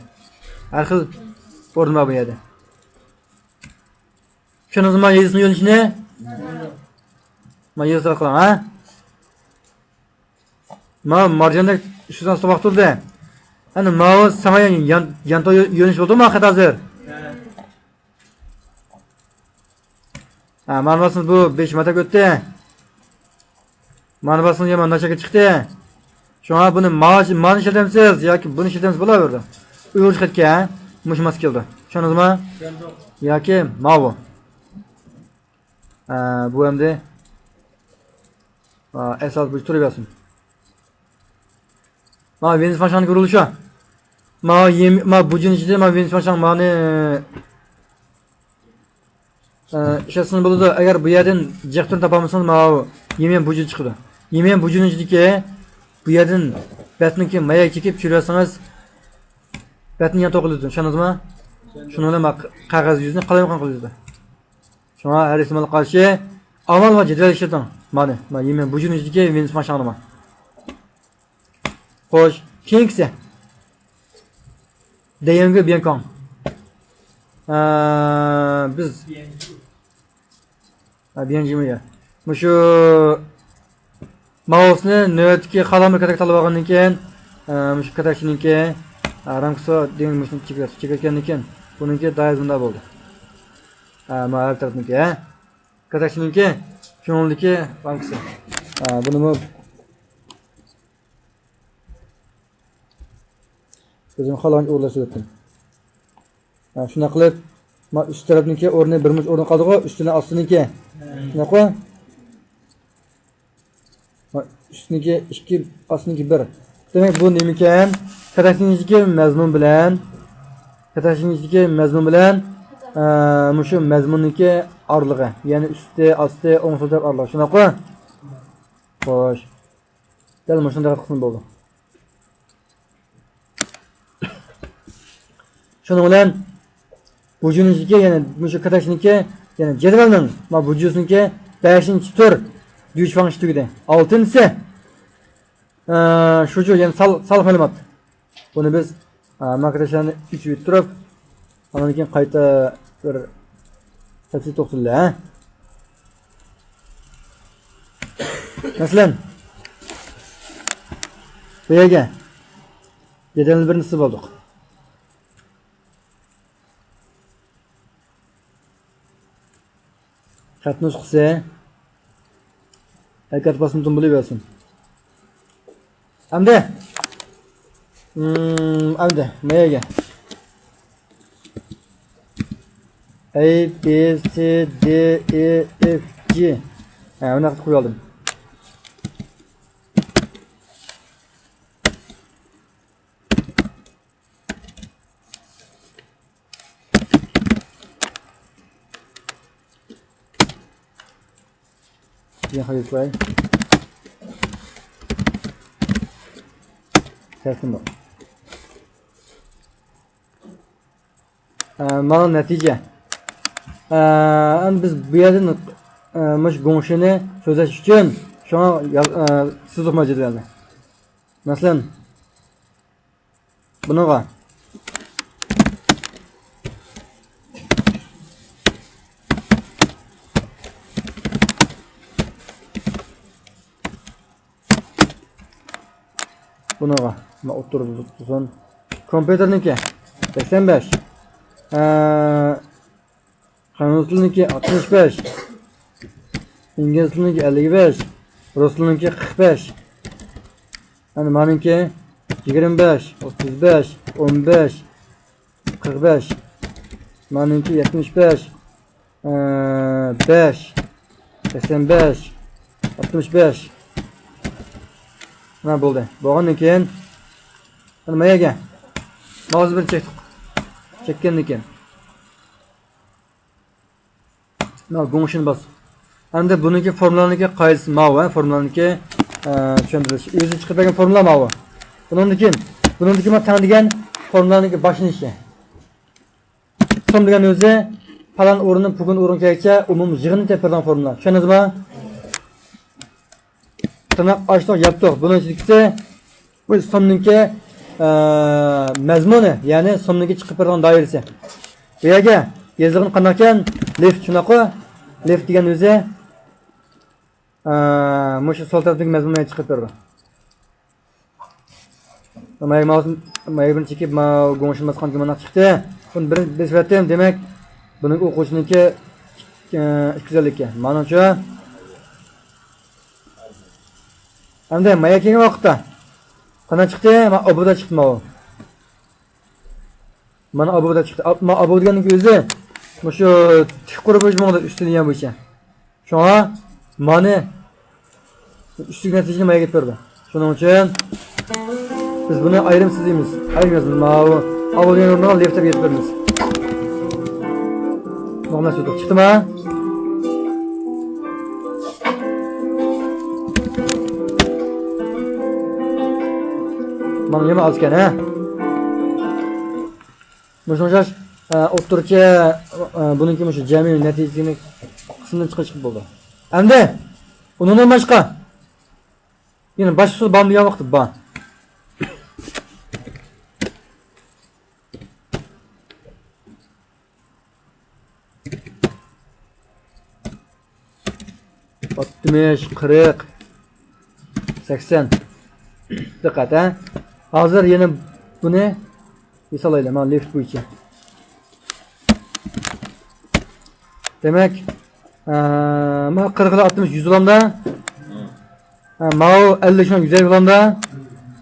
ھەر خىل ئورۇن بار بۇ يەردە. چۈشەندىڭىزمۇ يېزىسىنىڭ يۆنىلىشىنى؟ ما يېزىسىغا قاراڭ، ھە؟ ما مارجاندەك ئۈستىدىن سوقۇپ تۇردى. ئەنە ماۋۇ ساڭا يان، يان، يانتۇ يۆنىلىش بولدىمۇ خەت ھازىر؟ ھە، مانا باسسىڭىز بۇ بېشى ماتەك ئۆتتى. مانا باسسىڭىز يامان ناچارغا چىقتى. شۇڭا بۇنى ما-، مانى ئىشلىتەمسىز ياكى بۇنى ئىشلىتەمسىز بولاۋېرىدۇ. ئۇيغۇرچە خەتكە، ھە؟ مۇشۇ ماس كېلىدۇ. چۈشەندىڭىزمۇ؟ ياكى ماۋۇ. ئە، بۇ ئەمدى، ئە، ئەساس بويىچە تۇرۇۋەرسۇن. ما ۋېنز فاڭشاڭنىڭ رولى شۇ. ما يېم-، ما بۇجۇن ئىچىدە ما ۋېنز فاڭشاڭ مانى، ئە، ئىشلەتسىڭىز بولىدۇ. ئەگەر بۇ يەردىن جىق تۈرنى تاپالمىسىڭىز، ماۋۇ يېميەن بۇجۇن چىقىدۇ. يېميەن بۇجۇن ئىچىدىكى بۇ يەردىن بەتنىڭكى ماياگە چېكىپ چۈشۈرۈۋەتسىڭىز، بەتنى يان توقۇلىدۇ. چۈشەندىڭىزمۇ؟ شۇنىڭ بىلەن ما قەغەز يۈزىنى قالايمىقان قىلىدۇ. شۇڭا ھەر ئېھتىمالغا قارشى ئامال ۋە جەدۋەل ئىشلىتىڭ. مانا، مانا يېميەن بۇجۇن ئىچىدىكى ۋېنز فاڭشاڭنى ما. خوش، كېيىنكىسى. دېيەنگە بيەنكاڭ. ئە، بىز، ئە، بيەنجىمۇ يا. مۇشۇ ماۋۇسىنى نۆۋەتتىكى خالىغان بىر كاتەك تاللىۋالغاندىن كېيىن، ئە، مۇشۇ كاتەكچىنىڭكى، ئە، رامكىسى دېگەن مۇشۇنى چېكىۋەت-، چېكىۋەتكەندىن كېيىن بۇنىڭكى دائىرىسى مۇنداق بولدى. ئە، ماۋۇ ھەر تەرەپنىڭكى، ھە؟ كاتەكچىنىڭكى كۆڭۈلدىكى رامكىسى. ئە، بۇنىمۇ ئۆزۈم خالىغانچە ئورۇنلاشتۇرۇۋەتتىم. ھە، شۇنداق قىلىپ، ما ئۈست تەرەپنىڭكى ئورنى بىر مۇنچە ئورۇن قالدىغۇ، ئۈستىنى ئاستىنىڭكى. شۇنداققۇ؟ ما ئۈستىنىڭكى ئىككى، ئاستىنىڭكى بىر. دېمەك، بۇ نېمىكەن؟ كاتەكچىنىڭ ئىچىدىكى مەزمۇن بىلەن، كاتەكچىنىڭ ئىچىدىكى مەزمۇن بىلەن، ئە، مۇشۇ مەزمۇننىڭكى ئارىلىقى، يەنى ئۈستى، ئاستى، ئوڭ سول تەرەپ ئارىلىقى. شۇنداققۇ؟ خوش. دەل مۇشۇنداق قىلسىمۇ بولىدۇ. شۇنىڭ بىلەن بۇجۇنىڭكى، يەنى مۇشۇ كاتەكچىنىڭكى، يەنى جەدۋەلنىڭ، ما بۇجۇسىنىڭكى بەشىنچى تۈر دۈيۈش فاڭشى تۈگىدى. ئالتىنچىسى، ئە، شۇجۇ، يەنى سال-، سالىق مەلۇمات. بۇنى بىز، ئە، ماكراشلارنى ئېچىپ ئۆتتۈرۈپ، ئاندىن كېيىن قايتا بىر تەپسىلىي توختىلىلى، ھە؟ مەسىلەن، بۇ يەرگە جەدۋەلنى بىرنى سىزىپ ئالدۇق. خەت نۇسخىسى ھەرىكەت باسمىدىن بولۇۋەرسۇن. ئەمدى، ئەمدى مەيەگە A B C D E F G. ھە، بۇنداق قىلىپ قويۇۋالدىم. دېگەن خىل يېزىپ قوياي. تەرتىپىم بار. ئە، مانا نەتىجە. ئە، ئەمدى بىز بۇ يەردىن، ئە، مۇشۇ گۇڭشىنى سۆزلەش ئۈچۈن شۇڭا يا-، ئە، سىزىقما جەدۋەلنى. مەسىلەن، بۇنىڭغا. بۇنىڭغا. مانا ئوتتۇرىدا تۇرسۇن. كومپيۇتېرنىڭكى سەكسەن بەش. ئە، خەنزۇ تىلىنىڭكى ئاتمىش بەش، ئىنگلىز تىلىنىڭكى ئەللىك بەش، رۇس تىلىنىڭكى قىرىق بەش. ئەنە مانىڭكى يىگىرمە بەش، ئوتتۇز بەش، ئون بەش، قىرىق بەش. مانىڭكى يەتمىش بەش، ئە، بەش، سەكسەن بەش، ئاتمىش بەش. مانا بولدى. بولغاندىن كېيىن، مانا ما يەرگە ماۋزۇ بىلەن چەكتۇق. چەككەندىن كېيىن. ماۋۇ گۇڭشىنى باس. ئەمدى بۇنىڭكى فورمۇلانىڭكى قائىدىسى ماۋۇ، ھە، فورمۇلانىڭكى، ئە، چۈشەندۈرۈش. ئۆزى چىقىپ بەرگەن فورمۇلا ماۋۇ. بۇنىڭدىن كېيىن، بۇنىڭدىكى ما تەڭ دېگەن فورمۇلانىڭكى باشلىنىشى. سوم دېگەن ئۆزى پالان ئورۇندىن پۈگۈن ئورۇنغا كەلگۈچە ئومۇمىي يىغىننى تېپىپ بېرىدىغان فورمۇلا. چۈشەندىڭىزمۇ؟ تىرناق ئاچتۇق، ياپتۇق. بۇنىڭ ئىچىدىكىسى بۇ سومنىڭكى، ئە، مەزمۇنى، يەنى سومنىڭكى چىقىپ بېرىدىغان دائىرىسى. بۇ يەرگە يېزىلغىنى قانداقكەن؟ لىفت، شۇنداققۇ؟ لىفت دېگەن ئۆزى، ئە، مۇشۇ سول تەرەپتىكى مەزمۇننى چىقىپ بېرىدۇ. مايا ماۋۇ، مايا بىرنى چېكىپ، ماۋۇ گۇڭشىن باسقان مانداق چىقتى. بۇنى بىر بېسىۋەتتىم، دېمەك، بۇنىڭ ئوقۇغۇچىنىڭكى، ئە، ئىككى يۈز ئەللىك. مانىڭچۇ؟ ئەمدى مايا كەلگەن ۋاقىتتا قانداق چىقتى؟ ما ئابۇدا چىقتى ماۋۇ. مانا ئابۇدا چىقتى. ئاب-، ما ئابۇ دېگەننىڭ ئۆزى مۇشۇ تىك قۇرۇپ مۇشۇ ئۈستىنى يەن بويىچە. شۇڭا مانى ئۈستىگە نەتىجىنى مايا يېتىپ بېرىدۇ. شۇنىڭ ئۈچۈن بىز بۇنى ئايرىم سىزىمىز. ئايرىم يازىمىز. ماۋۇ ئابۇ دېگەن ئورنىغا لىفت دەپ يېتىپ بېرىمىز. نورمال سۆزلۈك چىقتىما؟ مانا نېمە ئاز ئىكەن، ھە؟ مۇشۇنىڭغا ئوخشاش، ئە، ئوتتۇرىچە، ئە، بۇنىڭكى مۇشۇ جەمئىي نەتىجىنى قىسمىدىن چىقىرىپ چىقىپ بولىدۇ. ئەمدى ئۇنىڭدىن باشقا يەنە باشقا ئۇسۇل بارمۇ دېگەن ۋاقىتتا بار. ئاتمىش، قىرىق، سەكسەن. دىققەت، ھە. ھازىر يەنە بۇنى ياسالايلى، مانا لىفت بويىچە. دېمەك، ئە، مانا قىرىق بىلەن ئاتمىش يۈز بولامدا؟ ھە، ماۋۇ ئەللىك شۇڭا يۈز ئەللىك بولامدا؟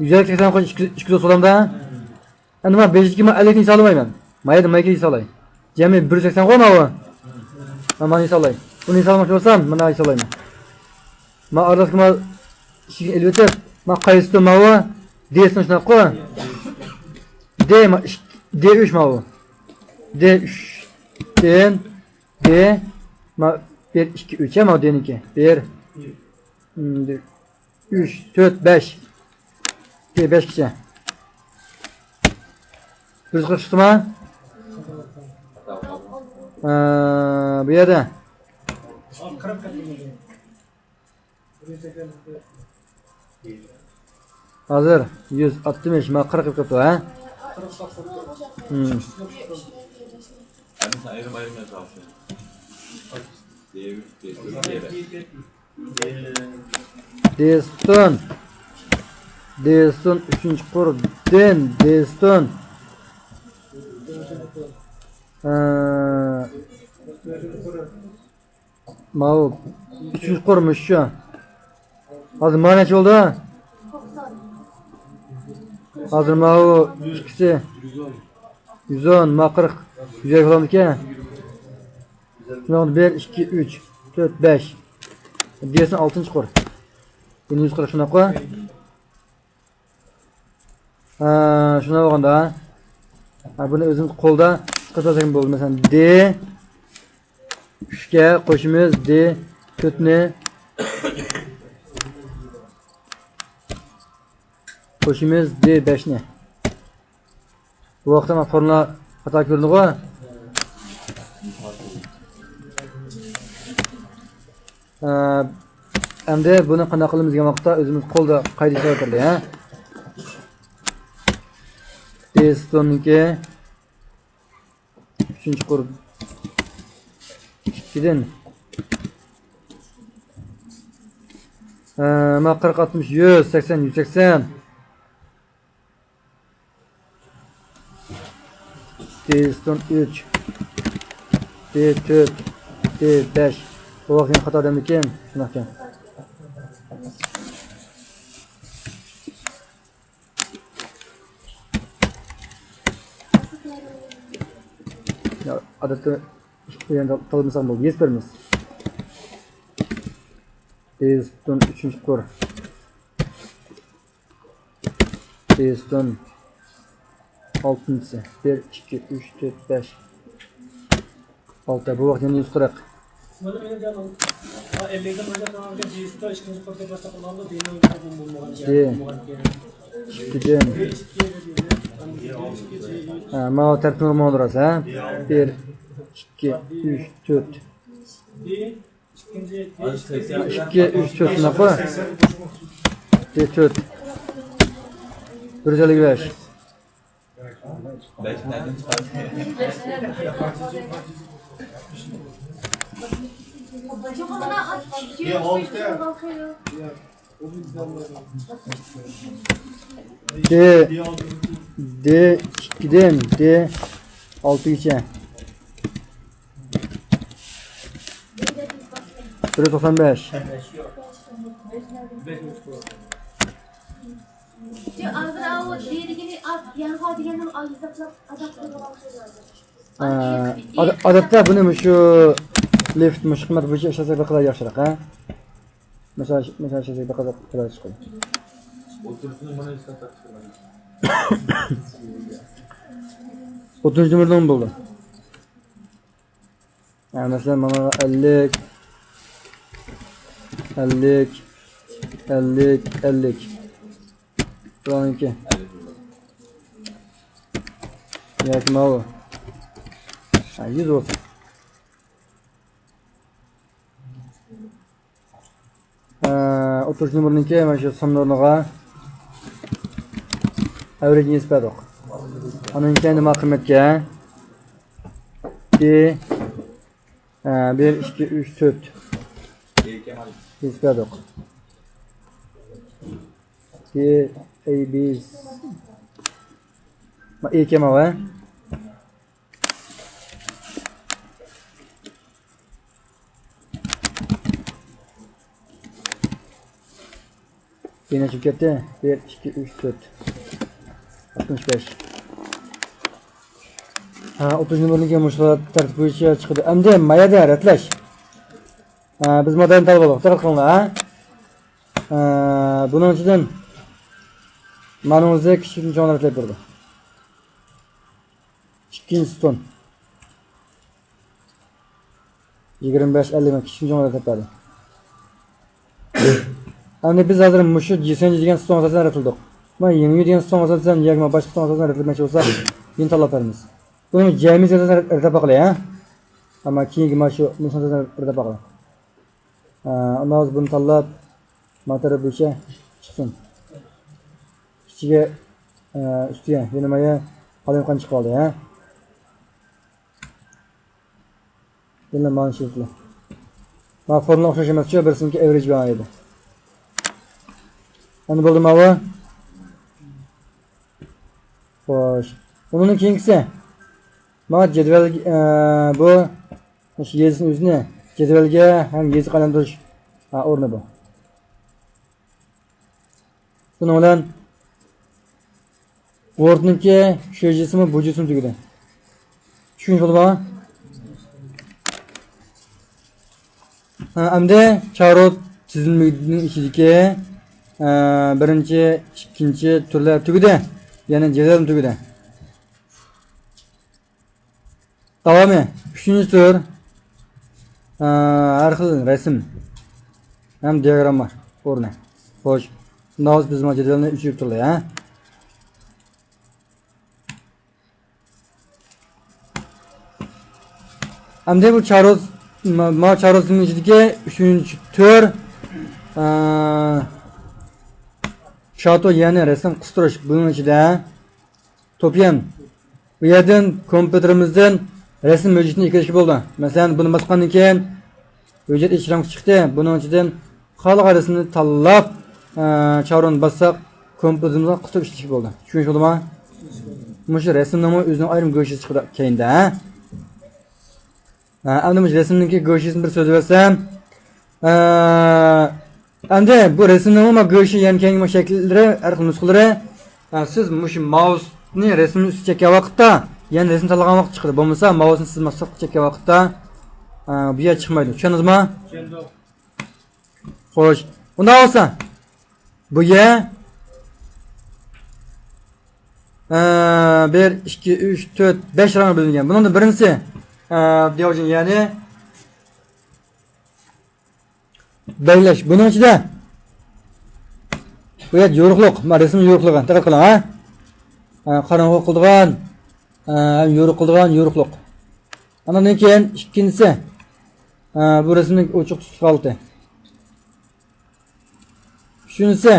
يۈز ئەللىك سەكسەن قوش ئىككى يۈز ئوتتۇز بولامدا؟ ئەمدى مانا بېشىدىكى مانا ئەللىكنى ھېسابلىمايمەن. مايدا مايكا ھېسابلاي. جەمئىي بىر يۈز سەكسەن غۇ ماۋۇ. مانا مانا ھېسابلاي. بۇنى ھېسابلىماقچى بولسام، مانا ھېسابلايمەن. ما ئارىلىققا ما ئىككىنى ئېلىۋېتىپ، ما قايسىدۇر ماۋۇ؟ دېسىنى شۇنداققۇ؟ دې ما ئىككى، دې ئۈچ ماۋۇ. دې ئۈچتىن، دې ما بىر، ئىككى، ئۈچ، ھە، ماۋۇ دېنىڭكى. بىر، ئۈچ، تۆت، بەش. بەشكىچە. بىر يۈز قىرىق چىقتىما؟ ئە، بۇ يەردە. ھازىر يۈز ئاتمىش، ما قىرىق قىلىپ قويۇپتۇ، ھە؟ دېستون. دېستون ئۈچىنچى قۇر. دېن، دېستون. ئە، ماۋۇ ئۈچىنچى قۇر مۇشۇ. ھازىر ما نەچچە بولدى؟ ھازىر ماۋۇ ئىككىسى يۈز ئون، ما قىرىق، يۈز ئەللىك بولامدىكەن. شۇنىڭ بىر، ئىككى، ئۈچ، تۆت، بەش. دېسىن ئالتىنچى قۇر. بۇنى يۈز قىرىق شۇنداققۇ؟ ھە، شۇنداق بولغاندا. ھە، بۇنى ئۆزىمىز قولدا چىقىرىپ بەرسەك بولدى. مەسىلەن، دې ئۈچكە قوشىمىز، دې تۆتنى. قوشىمىز دې بەشنى. بۇ ۋاقىتتا مانا فورمۇلا خاتا كۆرۈنىدىغۇ؟ ئە، ئەمدى بۇنى قانداق قىلىمىز دېگەن ۋاقىتتا ئۆزىمىز قولدا قايدا ئىشلەۋاتىدۇ، ھە؟ دې ستوننىڭكى ئۈچىنچى قۇر ئىككىدىن. ئە، مانا قىرىق، ئاتمىش، يۈز، سەكسەن، يۈز سەكسەن. دې ستون ئۈچ، دې تۆت، دې بەش. بۇ ۋاقىت يەنە خاتا دەمدىكىن؟ شۇنداقكەن. يا، ئادەتتە ئىككى يەنە تاللىمىساق بولدى. يېزىپ بېرىمىز. دې ستون ئۈچىنچى قۇر. دې ستون ئالتىنچىسى. بىر، ئىككى، ئۈچ، تۆت، بەش، ئالتە. بۇ ۋاقىت يەنە يۈز قىرىق. ئىككىدىن. ھە، ماۋۇ تەرتىپ نورمال راست، ھە؟ بىر، ئىككى، ئۈچ، تۆت. ئىككى، ئۈچ، تۆت، شۇنداققۇ؟ ئىككى، تۆت. بىر يۈز ئەللىك بەش. دې، دې ئىككىدىن دې ئالتىگىچە. بىر يۈز توقسان بەش. شۇ ھازىر ئاۋۇ دېرىكىنى ئاپ، يانغا دېگەننىڭ ئالدى ھېسابلاپ ئازاب قىلىدىغان ئادەتتە بۇنى مۇشۇ لىفت، مۇشۇ قىممەت بويىچە ئىشلەتسەك بىر قەدەر ياخشىراق، ھە؟ مەسىلەن، مەسىلەن، ئىشلەتسەك بىر قەدەر قولايلىق چىقىدۇ. ئوتتۇزىنچى نومۇرنىڭ بولدى. ھە، مەسىلەن، مانا ئەللىك، ئەللىك، ئەللىك، ئەللىك. بۇلارنىڭكى. ياكى ماۋۇ. ھە، يۈز بولسۇن. ئوتتۇز نومۇرنىڭكى مانا شۇ ساننى ئورنىغا ئەۋرېجنى يېزىپ بەردۇق. ئاندىن كېيىن نېمە قىممەتكە؟ دې، ئە، بىر، ئىككى، ئۈچ، تۆت. يېزىپ بەردۇق. دې، ئەي، بى، ئى كېمەل، ھە؟ يەنە چىقىپ كەتتى. بىر، ئىككى، ئۈچ، تۆت. ئاتمىش بەش. ھە، ئوتتۇز نومۇرنىڭكى مۇشۇ تەرتىپ بويىچە چىقىدۇ. ئەمدى ما يەردە رەتلەش. ھە، بىز ماددىنى تاللىۋالدۇق. دىققەت قىلىڭلار، ھە. ھە، بۇنىڭ ئىچىدىن مانىڭىزنى كىچىكتىن چوڭ رەتلەپ بېرىدۇ. ئىككىنچى ستون. يىگىرمە بەش ئەللىك، كىچىكتىن چوڭ رەتلەپ بەردى. ئەمدى بىز ھازىر مۇشۇ جىسەنجى دېگەن ستونغا ئاساسەن رەتلىدۇق. مانا يېڭى دېگەن ستونغا ئاساسەن ياكى باشقا ستونغا ئاساسەن رەتلىمەكچى بولساق، يەنە تاللاپ بەرىمىز. بۇنىڭ جەمئىيىتىگە ئاساسەن رەتلەپ باقىلى، ھە؟ ئەمما كېيىنكى مانا شۇ مۇشۇنى ئاساسەن رەتلەپ باقىلى. ئە، ئاندىن بۇنى تاللاپ، ما تەرەپ بويىچە چىقسۇن. ئىچىگە، ئە، ئۈستىگە يەنە مايا قالايمىقان چىقىپ قالدى، ھە؟ يەنە مانا شۇ. ما فورمۇلا ئوخشاش ئەمەسچۇ، بىرسىنىڭكى ئەۋرېج بار ئىدى. ئەمدى بولدى ماۋۇ. خوش. ئۇنىڭ كېيىنكىسى. ما جەدۋەل، ئە، بۇ مۇشۇ يېزىسىنى ئۆزىنى جەدۋەلگە ھەم يېزىققا ئايلاندۇرۇش، ھە، ئورنى بۇ. شۇنىڭ بىلەن ۋوردنىڭكى شۇ جىسىمۇ بۇ جىسىمۇ تۈگىدى. چۈشىنىش بولدىمۇ؟ ھە، ئەمدى چارت تىزىملىكىنىڭ ئىچىدىكى، ئە، بىرىنچى، ئىككىنچى تۈرلەر تۈگىدى. يەنى جەدۋەلمۇ تۈگىدى. داۋامى، ئۈچىنچى تۈر، ئە، ھەر خىل رەسىم ھەم دىياگرامما ئورنى. خوش. ناۋۇس بىز ما جەدۋەلنى ئۆچۈرۈپ تۇرايلى، ھە؟ ئەمدى بۇ چارۇز، ما، ما چارۇزنىڭ ئىچىدىكى ئۈچىنچى تۈر، ئە، شاتو، يەنى رەسىم قىستۇرۇش. بۇنىڭ ئىچىدە توپيەن. بۇ يەردىن كومپيۇتېرىمىزدىن رەسىم ھۆججىتىنى ئېكىرىشكە بولىدۇ. مەسىلەن، بۇنى باسقاندىن كېيىن ھۆججەت ئېچىشلامچۇ چىقتى. بۇنىڭ ئىچىدىن خالىغان رەسىمنى تاللاپ، ئە، چارۇنى باسساق، كومپيۇتېرىمىزغا قىستۇرۇپ ئىشلىتىشكە بولىدۇ. چۈشىنىشلىك بولدىما؟ مۇشۇ رەسىمنىڭمۇ ئۆزىنىڭ ئايرىم گۆشىسى چىقىدۇ كەينىدە، ھە؟ ھە، ئەمدى مۇشۇ رەسىمنىڭكى گۆشىسىنى بىر سۆزلىۋەتسەم، ئە، ئەمدى بۇ رەسىمنىڭمۇ گۆشى، يەنى كەينىمۇ شەكىللىرى، ھەر خىل نۇسخىلىرى. ئە، سىز مۇشۇ ماۋۇسنى رەسىمنىڭ ئۈستىگە چەككەن ۋاقىتتا، يەنى رەسىمنى تاللىغان ۋاقىت چىقىدۇ. بولمىسا ماۋۇسنى سىز مۇشۇنداق چەككەن ۋاقىتتا، ئە، بۇ يەر چىقمايدۇ. چۈشەندىڭىزمۇ؟ چۈشەندۇق. خوش. ئۇنداق بولسا، بۇ يەر، ئە، بىر، ئىككى، ئۈچ، تۆت، بەش رەڭگە بۆلۈنگەن. بۇنىڭدىن بىرىنچىسى، ئە، دياۋجىن، يەنى بەلگىلەش. بۇنىڭ ئىچىدە بۇ يەر يورۇقلۇق، مانا رەسىم يورۇقلۇقى، دىققەت قىلىڭ، ھە. ئە، قاراڭغۇ قىلىدىغان، ئە، ھەم يورۇق قىلىدىغان يورۇقلۇق. ئاندىن كېيىن ئىككىنچىسى، ئە، بۇ رەسىمنىڭ ئوچۇق تۇتۇق ھالىتى. ئۈچىنچىسى،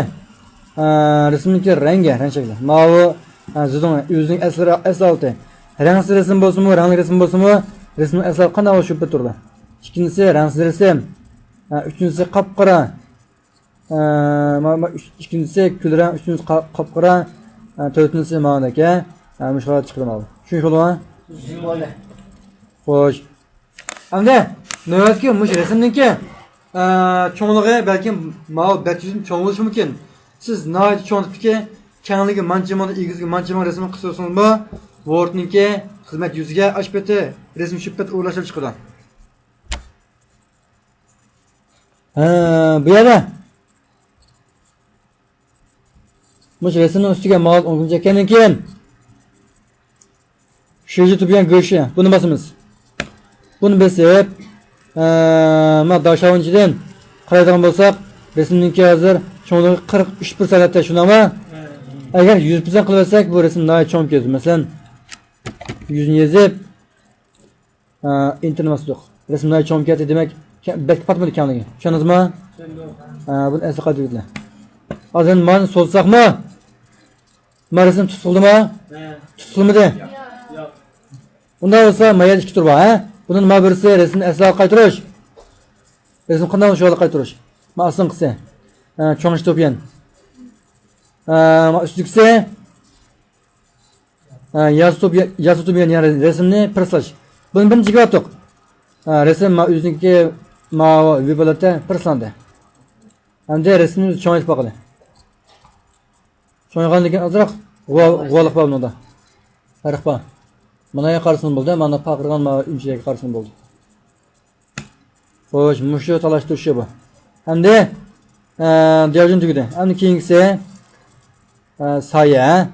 ئە، رەسىمنىڭكى رەڭگى، رەڭ شەكلى. ماۋۇ، ئە، زىدۇڭ ئۆزىنىڭ ئەسلى، ئەسلى ھالىتى. رەڭسىز رەسىم بولسىمۇ، رەڭلىك رەسىم بولسىمۇ، رەسىمنىڭ ئەسلى ھالىتى قانداق بولۇشى شۈبھە تۇرىدۇ. ئىككىنچىسى، رەڭسىز رەسىم. ئە، ئۈچىنچىسى، قاپقارا. ئە، ما، ما، ئۈچ-، ئىككىنچىسى، كۈل رەڭ. ئۈچىنچىسى، قا-، قاپقارا. ئە، تۆتىنچىسى، ماۋۇدەك، ئە، مۇشۇ ھالەتتە چىقىدۇ ماۋۇ. چۈشىنىشلىك بولدىما؟ چۈشىنىشلىك بولدى. خوش. ئەمدى نۆۋەتتىكى مۇشۇ رەسىمنىڭكى، ئە، چوڭلۇقى بەلكىم ماۋۇ بەت يۈزدىن چوڭ بولۇشى مۇمكىن. سىز ناھايىتى چوڭ تىپتىكى، كەڭلىكى مانچە مىڭ، ئېگىزلىكى مانچە مىڭ رەسىمنى قىستۇرسىڭىزمۇ، ۋوردنىڭكى خىزمەت يۈزىگە ئاشۇ پېتى رەسىم شۇ پېتى ئورۇنلاشتۇرۇپ چىقىدۇ. ھە، بۇ يەردە مۇشۇ رەسىمنىڭ ئۈستىگە ماۋۇس ئوڭ كۇنۇپكا چەككەندىن كېيىن، شىجى تۇبيان گۆشى، بۇنى باسىمىز. بۇنى بېسىپ، ئە، مانا داشاۋۇنچىدىن قارايدىغان بولساق، رەسىمنىڭكى ھازىر چوڭلۇقى قىرىق ئۈچ پىرسەنت ھەتتا، شۇنداقمۇ؟ ئەگەر يۈز پىرسەنت قىلىۋەتسەك، بۇ رەسىم ناھايىتى چوڭ كېلىدۇ. مەسىلەن، يۈزنى يېزىپ، ئە، ئېنتېرنى باستۇق. رەسىم ناھايىتى چوڭ كەتتى، دېمەك، كە-، بەك پاتمىدى كەڭلىكى. چۈشەندىڭىزمۇ؟ چۈشەندۇق. ئە، بۇنى ئەسلى قايتۇرۇۋېتىلە. ھازىر مانا سوزساقمۇ؟ مانا رەسىم تۇتۇلدىمۇ؟ ھە. تۇتۇلمىدى؟ ياق. ئۇنداق بولسا، ما يەردە ئىككى تۈر بار، ھە؟ بۇنىڭ ما بىرسى رەسىمنى ئەسلىگە قايتۇرۇش. رەسىم قانداق شۇ ھالغا قايتۇرۇش. ما ئاستىنقىسى. ئە، چوڭ شتوپيەن. ئە، ما ئۈستىدىكىسى. ھە، ياسىتىپ، ياسىتىپ بەرگەن، يەنى رەسىمنى پىرسلاش. بۇنى بىرىنچى كۆرۈۋاتتۇق. ھە، رەسىم ما ئۆزىنىڭكى ما ۋىپ ھالەتتە پىرسلاندى. ئەمدى رەسىمنى چوڭايتىپ باقىلى. چوڭايغاندىن كېيىن ئازراق غۇۋا-، غۇۋالىق بار بۇنىڭدا. پەرق بار. مانا قارىسىمۇ بولدى، مانا پارقىرىغان ما ئۈنچىلەرگە قارىسىمۇ بولدى. خوش، مۇشۇ تالاشتۇرۇشى بۇ. ئەمدى، ئە، دياۋجىن تۈگىدى. ئەمدى كېيىنكىسى، ئە، سايە.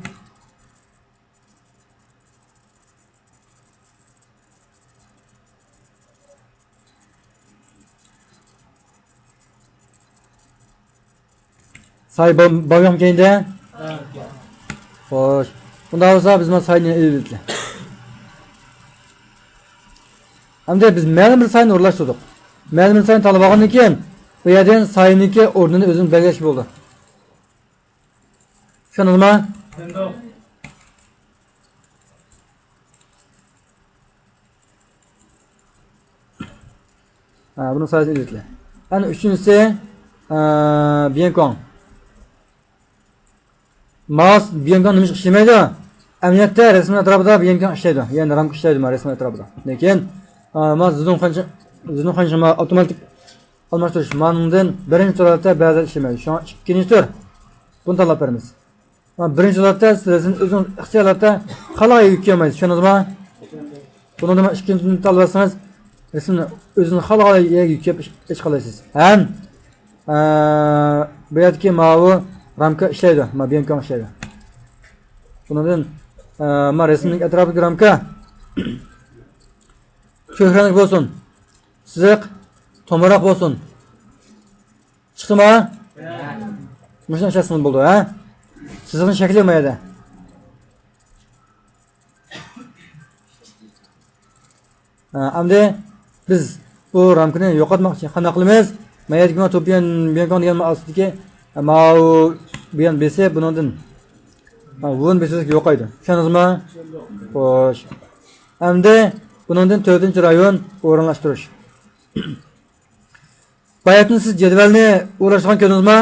ساي بام-، باميان كەينىدە؟ خوش. ئۇنداق بولسا بىز مانا ساينى ئېلىۋېتىلى. ئەمدى بىز مەلۇم بىر ساينى ئورۇنلاشتۇردۇق. مەلۇم بىر ساينى تاللىۋالغاندىن كېيىن، بۇ يەردىن ساينىڭكى ئورنىنى ئۆزىمىز بەلگىلەشكە بولىدۇ. چۈشەندىڭىزمۇ؟ چۈشەندۇق. ھە، بۇنىڭ سايىسى ئىلگىرىكى. ئەنە ئۈچىنچىسى، ئە، بيەنكوڭ. ماۋۇس بيەنكوڭ نېمىشقا ئىشلىمەيدۇ؟ ئەمەلىيەتتە رەسىمنىڭ ئەتراپىدا بيەنكوڭ ئىشلەيدۇ. يەنى رامكا ئىشلەيدۇ، مانا رەسىمنىڭ ئەتراپىدا. لېكىن، ئە، ماۋۇس زىدۇڭ خەنشىڭ، زىدۇڭ خەنشىڭ مانا ئاپتوماتىك ئالماشتۇرۇش. مانىڭدىن بىرىنچى تۈرلەردە بەزىلەر ئىشلىمەيدۇ. شۇڭا ئىككىنچى تۈر. بۇنى تاللاپ بېرىمىز. مانا بىرىنچى ھالەتتە سىز رەسىمنى ئۆزىڭىز ئىختىيارىي ھالەتتە خالىغان يەرگە يۆگەپ كەلمەيسىز، چۈشەندىڭىزمۇ؟ بۇنىڭدا مانا ئىككىنچى تاللىۋالسىڭىز، رەسىمنى ئۆزىڭىز خالىغان يەرگە يۆگەپ كەپ ئىش، ئىش قىلالايسىز. ھەم، ئە، بۇ يەردىكى ماۋۇ رامكا ئىشلەيدۇ، مانا بيەنكوڭ ئىشلەيدۇ. شۇنىڭدىن، ئە، مانا رەسىمنىڭ ئەتراپىدىكى رامكا كۆك رەڭلىك بولسۇن، سىزىق تومراق بولسۇن. چىقتىما؟ مۇشۇنى ئىشلەتسىڭىز بولىدۇ، ھە؟ سىزىقنى شەكلى ما يەردە. ھە، ئەمدى بىز بۇ رامكىنى يوقاتماقچى. قانداق قىلىمىز؟ ما يەردىكى ما توپيان بيانكاڭ دېگەن ما ئاستىدىكى، ھە، ماۋۇ بۇيان بېسىپ بۇنىڭدىن، ھە، ۋۇن بېسىپ يوقايدۇ. چۈشەندىڭىزمۇ؟ خوش. ئەمدى بۇنىڭدىن تۆتىنچى رايون ئورۇنلاشتۇرۇش. باياتىن سىز جەدۋەلنى ئورۇنلاشتۇرغان كۆردىڭىزمۇ؟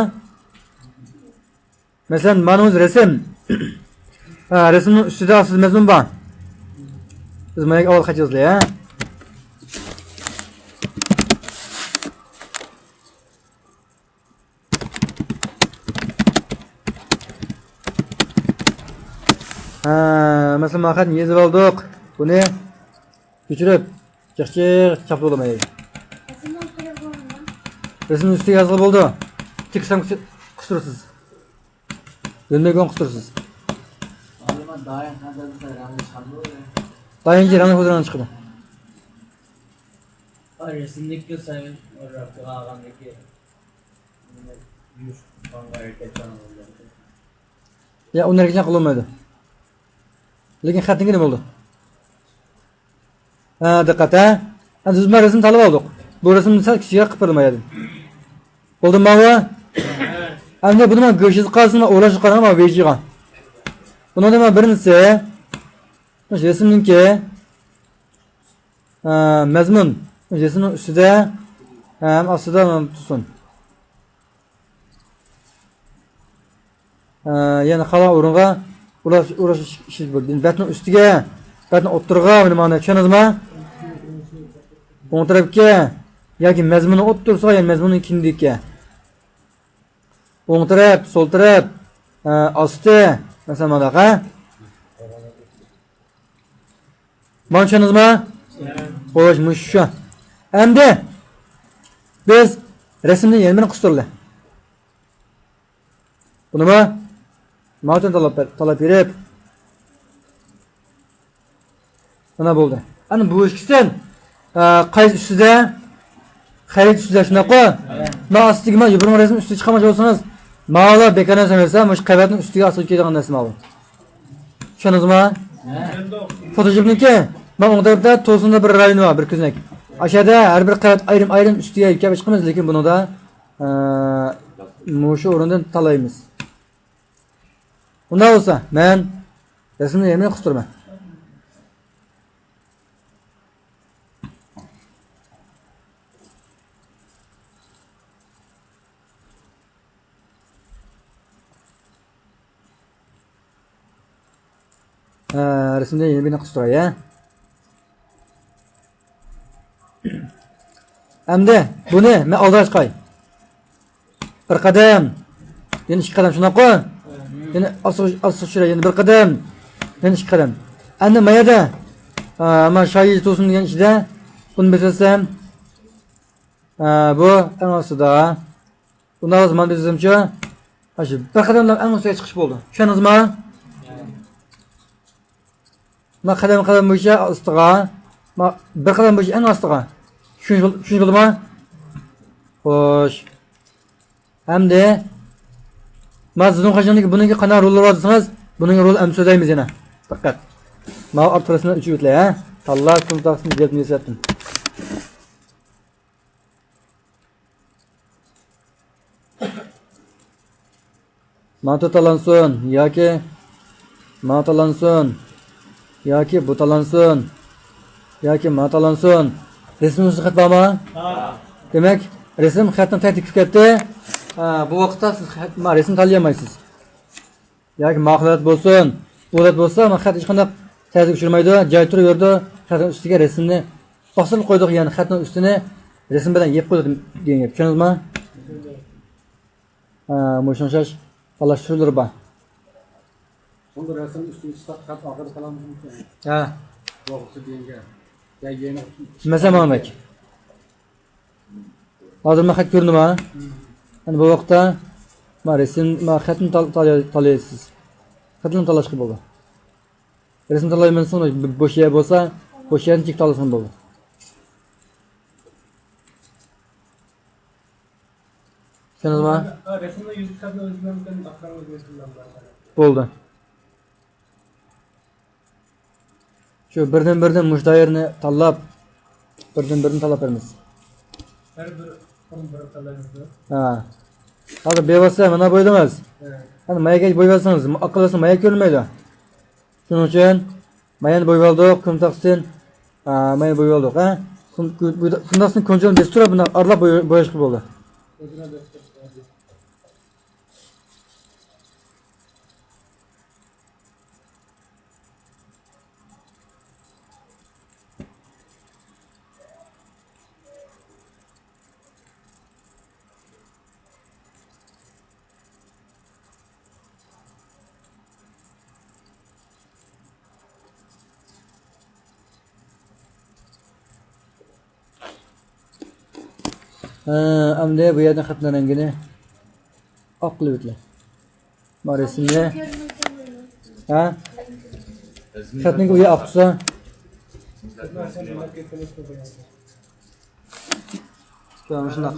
مەسىلەن، مانا بۇ رەسىم. ھە، رەسىمنىڭ ئۈستىدە ئاستىدا مەزمۇن بار. بىز مانا ئاۋۋال خەت يازىلى، ھە؟ ھە، مەسىلەن، مانا خەتنى يېزىپ ئالدۇق. بۇنى كۆچۈرۈپ، جىق جىق چاپلىۋالىمەن. رەسىمنىڭ ئۈستىگە يازغىلى بولىدۇ. تېكىست ھەم قىستۇرىسىز. يۆنمەيگەن قىستۇرىسىز. دائىم دائىم قىلسا رەڭ چىقىدۇ. دائىم رەڭ چىقىدۇ. رەسىمدىكى سايمىن رەپتىغا ئالغاندىكى يا، ئۇنى ھەرگىز قىلالمايدۇ. لېكىن خەتنىڭكى نېمە بولدى؟ ھە، دىققەت، ھە. ئەمدى بىز مانا رەسىمنى تاللاپ ئالدۇق. بۇ رەسىمنى سەل كىچىكرەك قىلىپ بېرىمەن. بولدىمۇ ماۋۇ؟ ئەمدى بۇنى مانا گۆشىگە قارىسۇن، ئوراش قارىسۇن، مانا ۋېجىغا. بۇنىڭدا مانا بىرىنچىسى، مۇشۇ رەسىمنىڭكى، ئە، مەزمۇن، مۇشۇ رەسىمنىڭ ئۈستىدە ھەم ئاستىدا مانا تۇرسۇن. ئە، يەنە قالغان ئورۇنغا ئۇلاش، ئۇلاش ئىش، ئىش بولدى. بەتنىڭ ئۈستىگە، بەتنىڭ ئوتتۇرىغا، مانا، مانا، چۈشەندىڭىزمۇ؟ ئوڭ تەرەپكە ياكى مەزمۇننىڭ ئوتتۇرىسىغا، يەنى مەزمۇننىڭ كەينىدىكىگە. ئوڭ تەرەپ، سول تەرەپ، ئە، ئاستى، مەسىلەن، مانداق، ھە؟ مانا چۈشەندىڭىزمۇ؟ خوش، مۇشۇ شۇ. ئەمدى بىز رەسىمدىن يەنە بىرنى قىستۇرىلى. بۇنىمۇ ماۋۇدىن تاللاپ، تاللاپ بېرىپ. مانا بولدى. ئەنە بۇ ئىككىسىدىن، ئە، قايسى ئۈستىدە؟ خەرىتە ئۈستىدە، شۇنداققۇ؟ مانا ئاستىدىكى مانا يوپۇرمىغا رەسىم ئۈستىگە چىقارماقچى بولسىڭىز، ماۋۇلار بىكار نەرسە ئەمەس، مۇشۇ قەۋەتنىڭ ئۈستىگە ئاسىلىپ كېتىدىغان نەرسە ماۋۇ. چۈشەندىڭىزمۇ؟ فوتوشوپنىڭكى، مانا ئوڭ تەرەپتە توسۇندا بىر رايونى بار، بىر كۆزنەك. ئاشۇ يەردە ھەر بىر قەۋەت ئايرىم-ئايرىم ئۈستىگە يۆگەپ چىقىمىز، لېكىن بۇنىڭدا، ئە، مۇشۇ ئورۇندىن تاللايمىز. ئۇنداق بولسا، مەن رەسىمنى يەنە قىستۇرىمەن. ھە، رەسىمدە يەنە بىرنى قىستۇراي، ھە. ئەمدى بۇنى مەن ئالدىراش قىلاي. بىر قەدەم، يەنە ئىككى قەدەم، شۇنداققۇ؟ يەنە ئاستا، ئاستا چۈشۈرەي، يەنە بىر قەدەم، يەنە ئىككى قەدەم. ئەمدى ما يەردە، ئا، ما شايى توسۇن دېگەن ئىچىدە بۇنى بېسىۋەتسەم، ئا، بۇ ئەڭ ئاستىدا. ئۇنداق بولسا مانا بېسىمچۇ، ئاشۇ بىر قەدەملەپ ئەڭ ئۈستىگە چىقىش بولدى. چۈشەندىڭىزمۇ؟ ما قەدەم قەدەم بويىچە ئاستىغا، ما بىر قەدەم بويىچە ئەڭ ئاستىغا. چۈشىنىش بول-، چۈشىنىش بولدىما؟ خوش. ئەمدى ما زىدۇن قاچاندىكى بۇنىڭكى قانداق روللىرى بار دېسىڭىز، بۇنىڭ رولى ئەمدى سۆزلەيمىز يەنە. پەقەت ما ئارتۇق رەسىملەرنى ئۆچۈرۈۋېتىلەي، ھە؟ تاللا سۇنتاقسىنى جەلپ نىيەتتىن. مانا تاللانسۇن ياكى مانا تاللانسۇن ياكى بۇ تاللانسۇن ياكى مانا تاللانسۇن. رەسىمنىڭ ئۈستىدە خەت بارمۇ؟ بار. دېمەك، رەسىم خەتنىڭ تەكتىگە كىرىپ كەتتى. ھە، بۇ ۋاقىتتا سىز خەت، ما، رەسىم تاللىيالمايسىز. ياكى ماقۇلات بولسۇن، بۇلات بولسا، ما خەت ھېچقانداق تەسىرگە ئۇچرىمايدۇ، جاي تۇرۇۋېرىدۇ. خەتنىڭ ئۈستىگە رەسىمنى باستۇرۇپ قويدۇق، يەنى خەتنىڭ ئۈستىنى رەسىم بىلەن يېپىپ قويدۇق دېگەن گەپ. چۈشەندىڭىزمۇ؟ ھە، مۇشۇنىڭ ئوخشاش تاللاش تۈرلىرى بار. شۇڭا رەسىم ئۈستىگە چىقساق، خەت ئارقىدا قالامىزمىكىن؟ ھە. ۋاقىتتا دېگەنگە. يا يەنە مەسىلەن، مانا بەك. ھازىر مانا خەت كۆرۈندىما؟ مم. ئەنە بۇ ۋاقىتتا ما رەسىم، ما خەتنى تال-، تال-، تاللايسىز. خەتنى تاللاشقا بولىدۇ. رەسىم تاللايمەن دېسىڭىز، بوش يەر بولسا، بوش يەرنى جىق تاللىسىڭىز بولىدۇ. چۈشەندىڭىزمۇ؟ بولدى. شۇ بىردىن بىردىن مۇشۇ دائىرىنى تاللاپ، بىردىن بىردىن تاللاپ بېرىمىز. ھە. ھازىر بىۋاسىتە مانا بويىدىڭىز. ئەنە ماياككە بويىۋالسىڭىز، ئاققا بولسا ماياك كۆرۈنمەيدۇ. شۇنىڭ ئۈچۈن مايانى بويىۋالدۇق، كۇمتاقسىن، ھە، مايانى بويىۋالدۇق، ھە. كۇم-، كۇ-، بۇ-، كۇمتاقسىن كونچىنى بېسىپ تۇرۇپ، بۇنداق ئارىلاپ بوي-، بوياشقا بولدى. ھە، ئەمدى بۇ يەردىن خەتنىڭ رەڭگىنى ئاق قىلىۋېتىلە. ما رەسىمنى. ھە؟ خەتنىڭ ئۇيى ئاق تۇرسا. شۇ، مۇشۇنداق.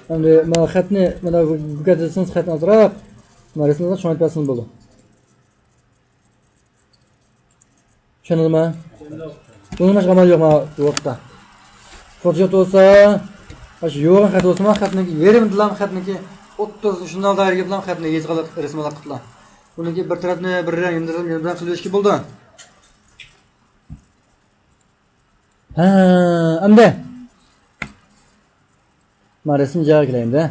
ئەمدى مانا خەتنى مانا بۇ كەتسىڭىز خەتنى ئازراق. ما رەسىمنى شۇڭا بەرسىڭىز بولىدۇ. چۈشەندىڭىزمۇ؟ بۇنىڭ باشقا ئامال يوق مانا بۇ ۋاقىتتا. فوتوشوپ بولسا، مانا شۇ يوغان خەت بولسىمۇ، خەتنىڭكى يېرىمىدىلا خەتنىڭكى ئوتتۇز شۇنداق دائىرىگە بىلەن خەتنى يېزىقلىق رەسىم قىلىپلا. بۇنىڭكى بىر تەرەپنى بىر رەڭ، يېنى تەرەپنى يېنى بىلەن قىلىۋېتىشكە بولىدۇ. ھە، ئەمدى. مانا رەسىم جايىغا كېلەي ئەمدى.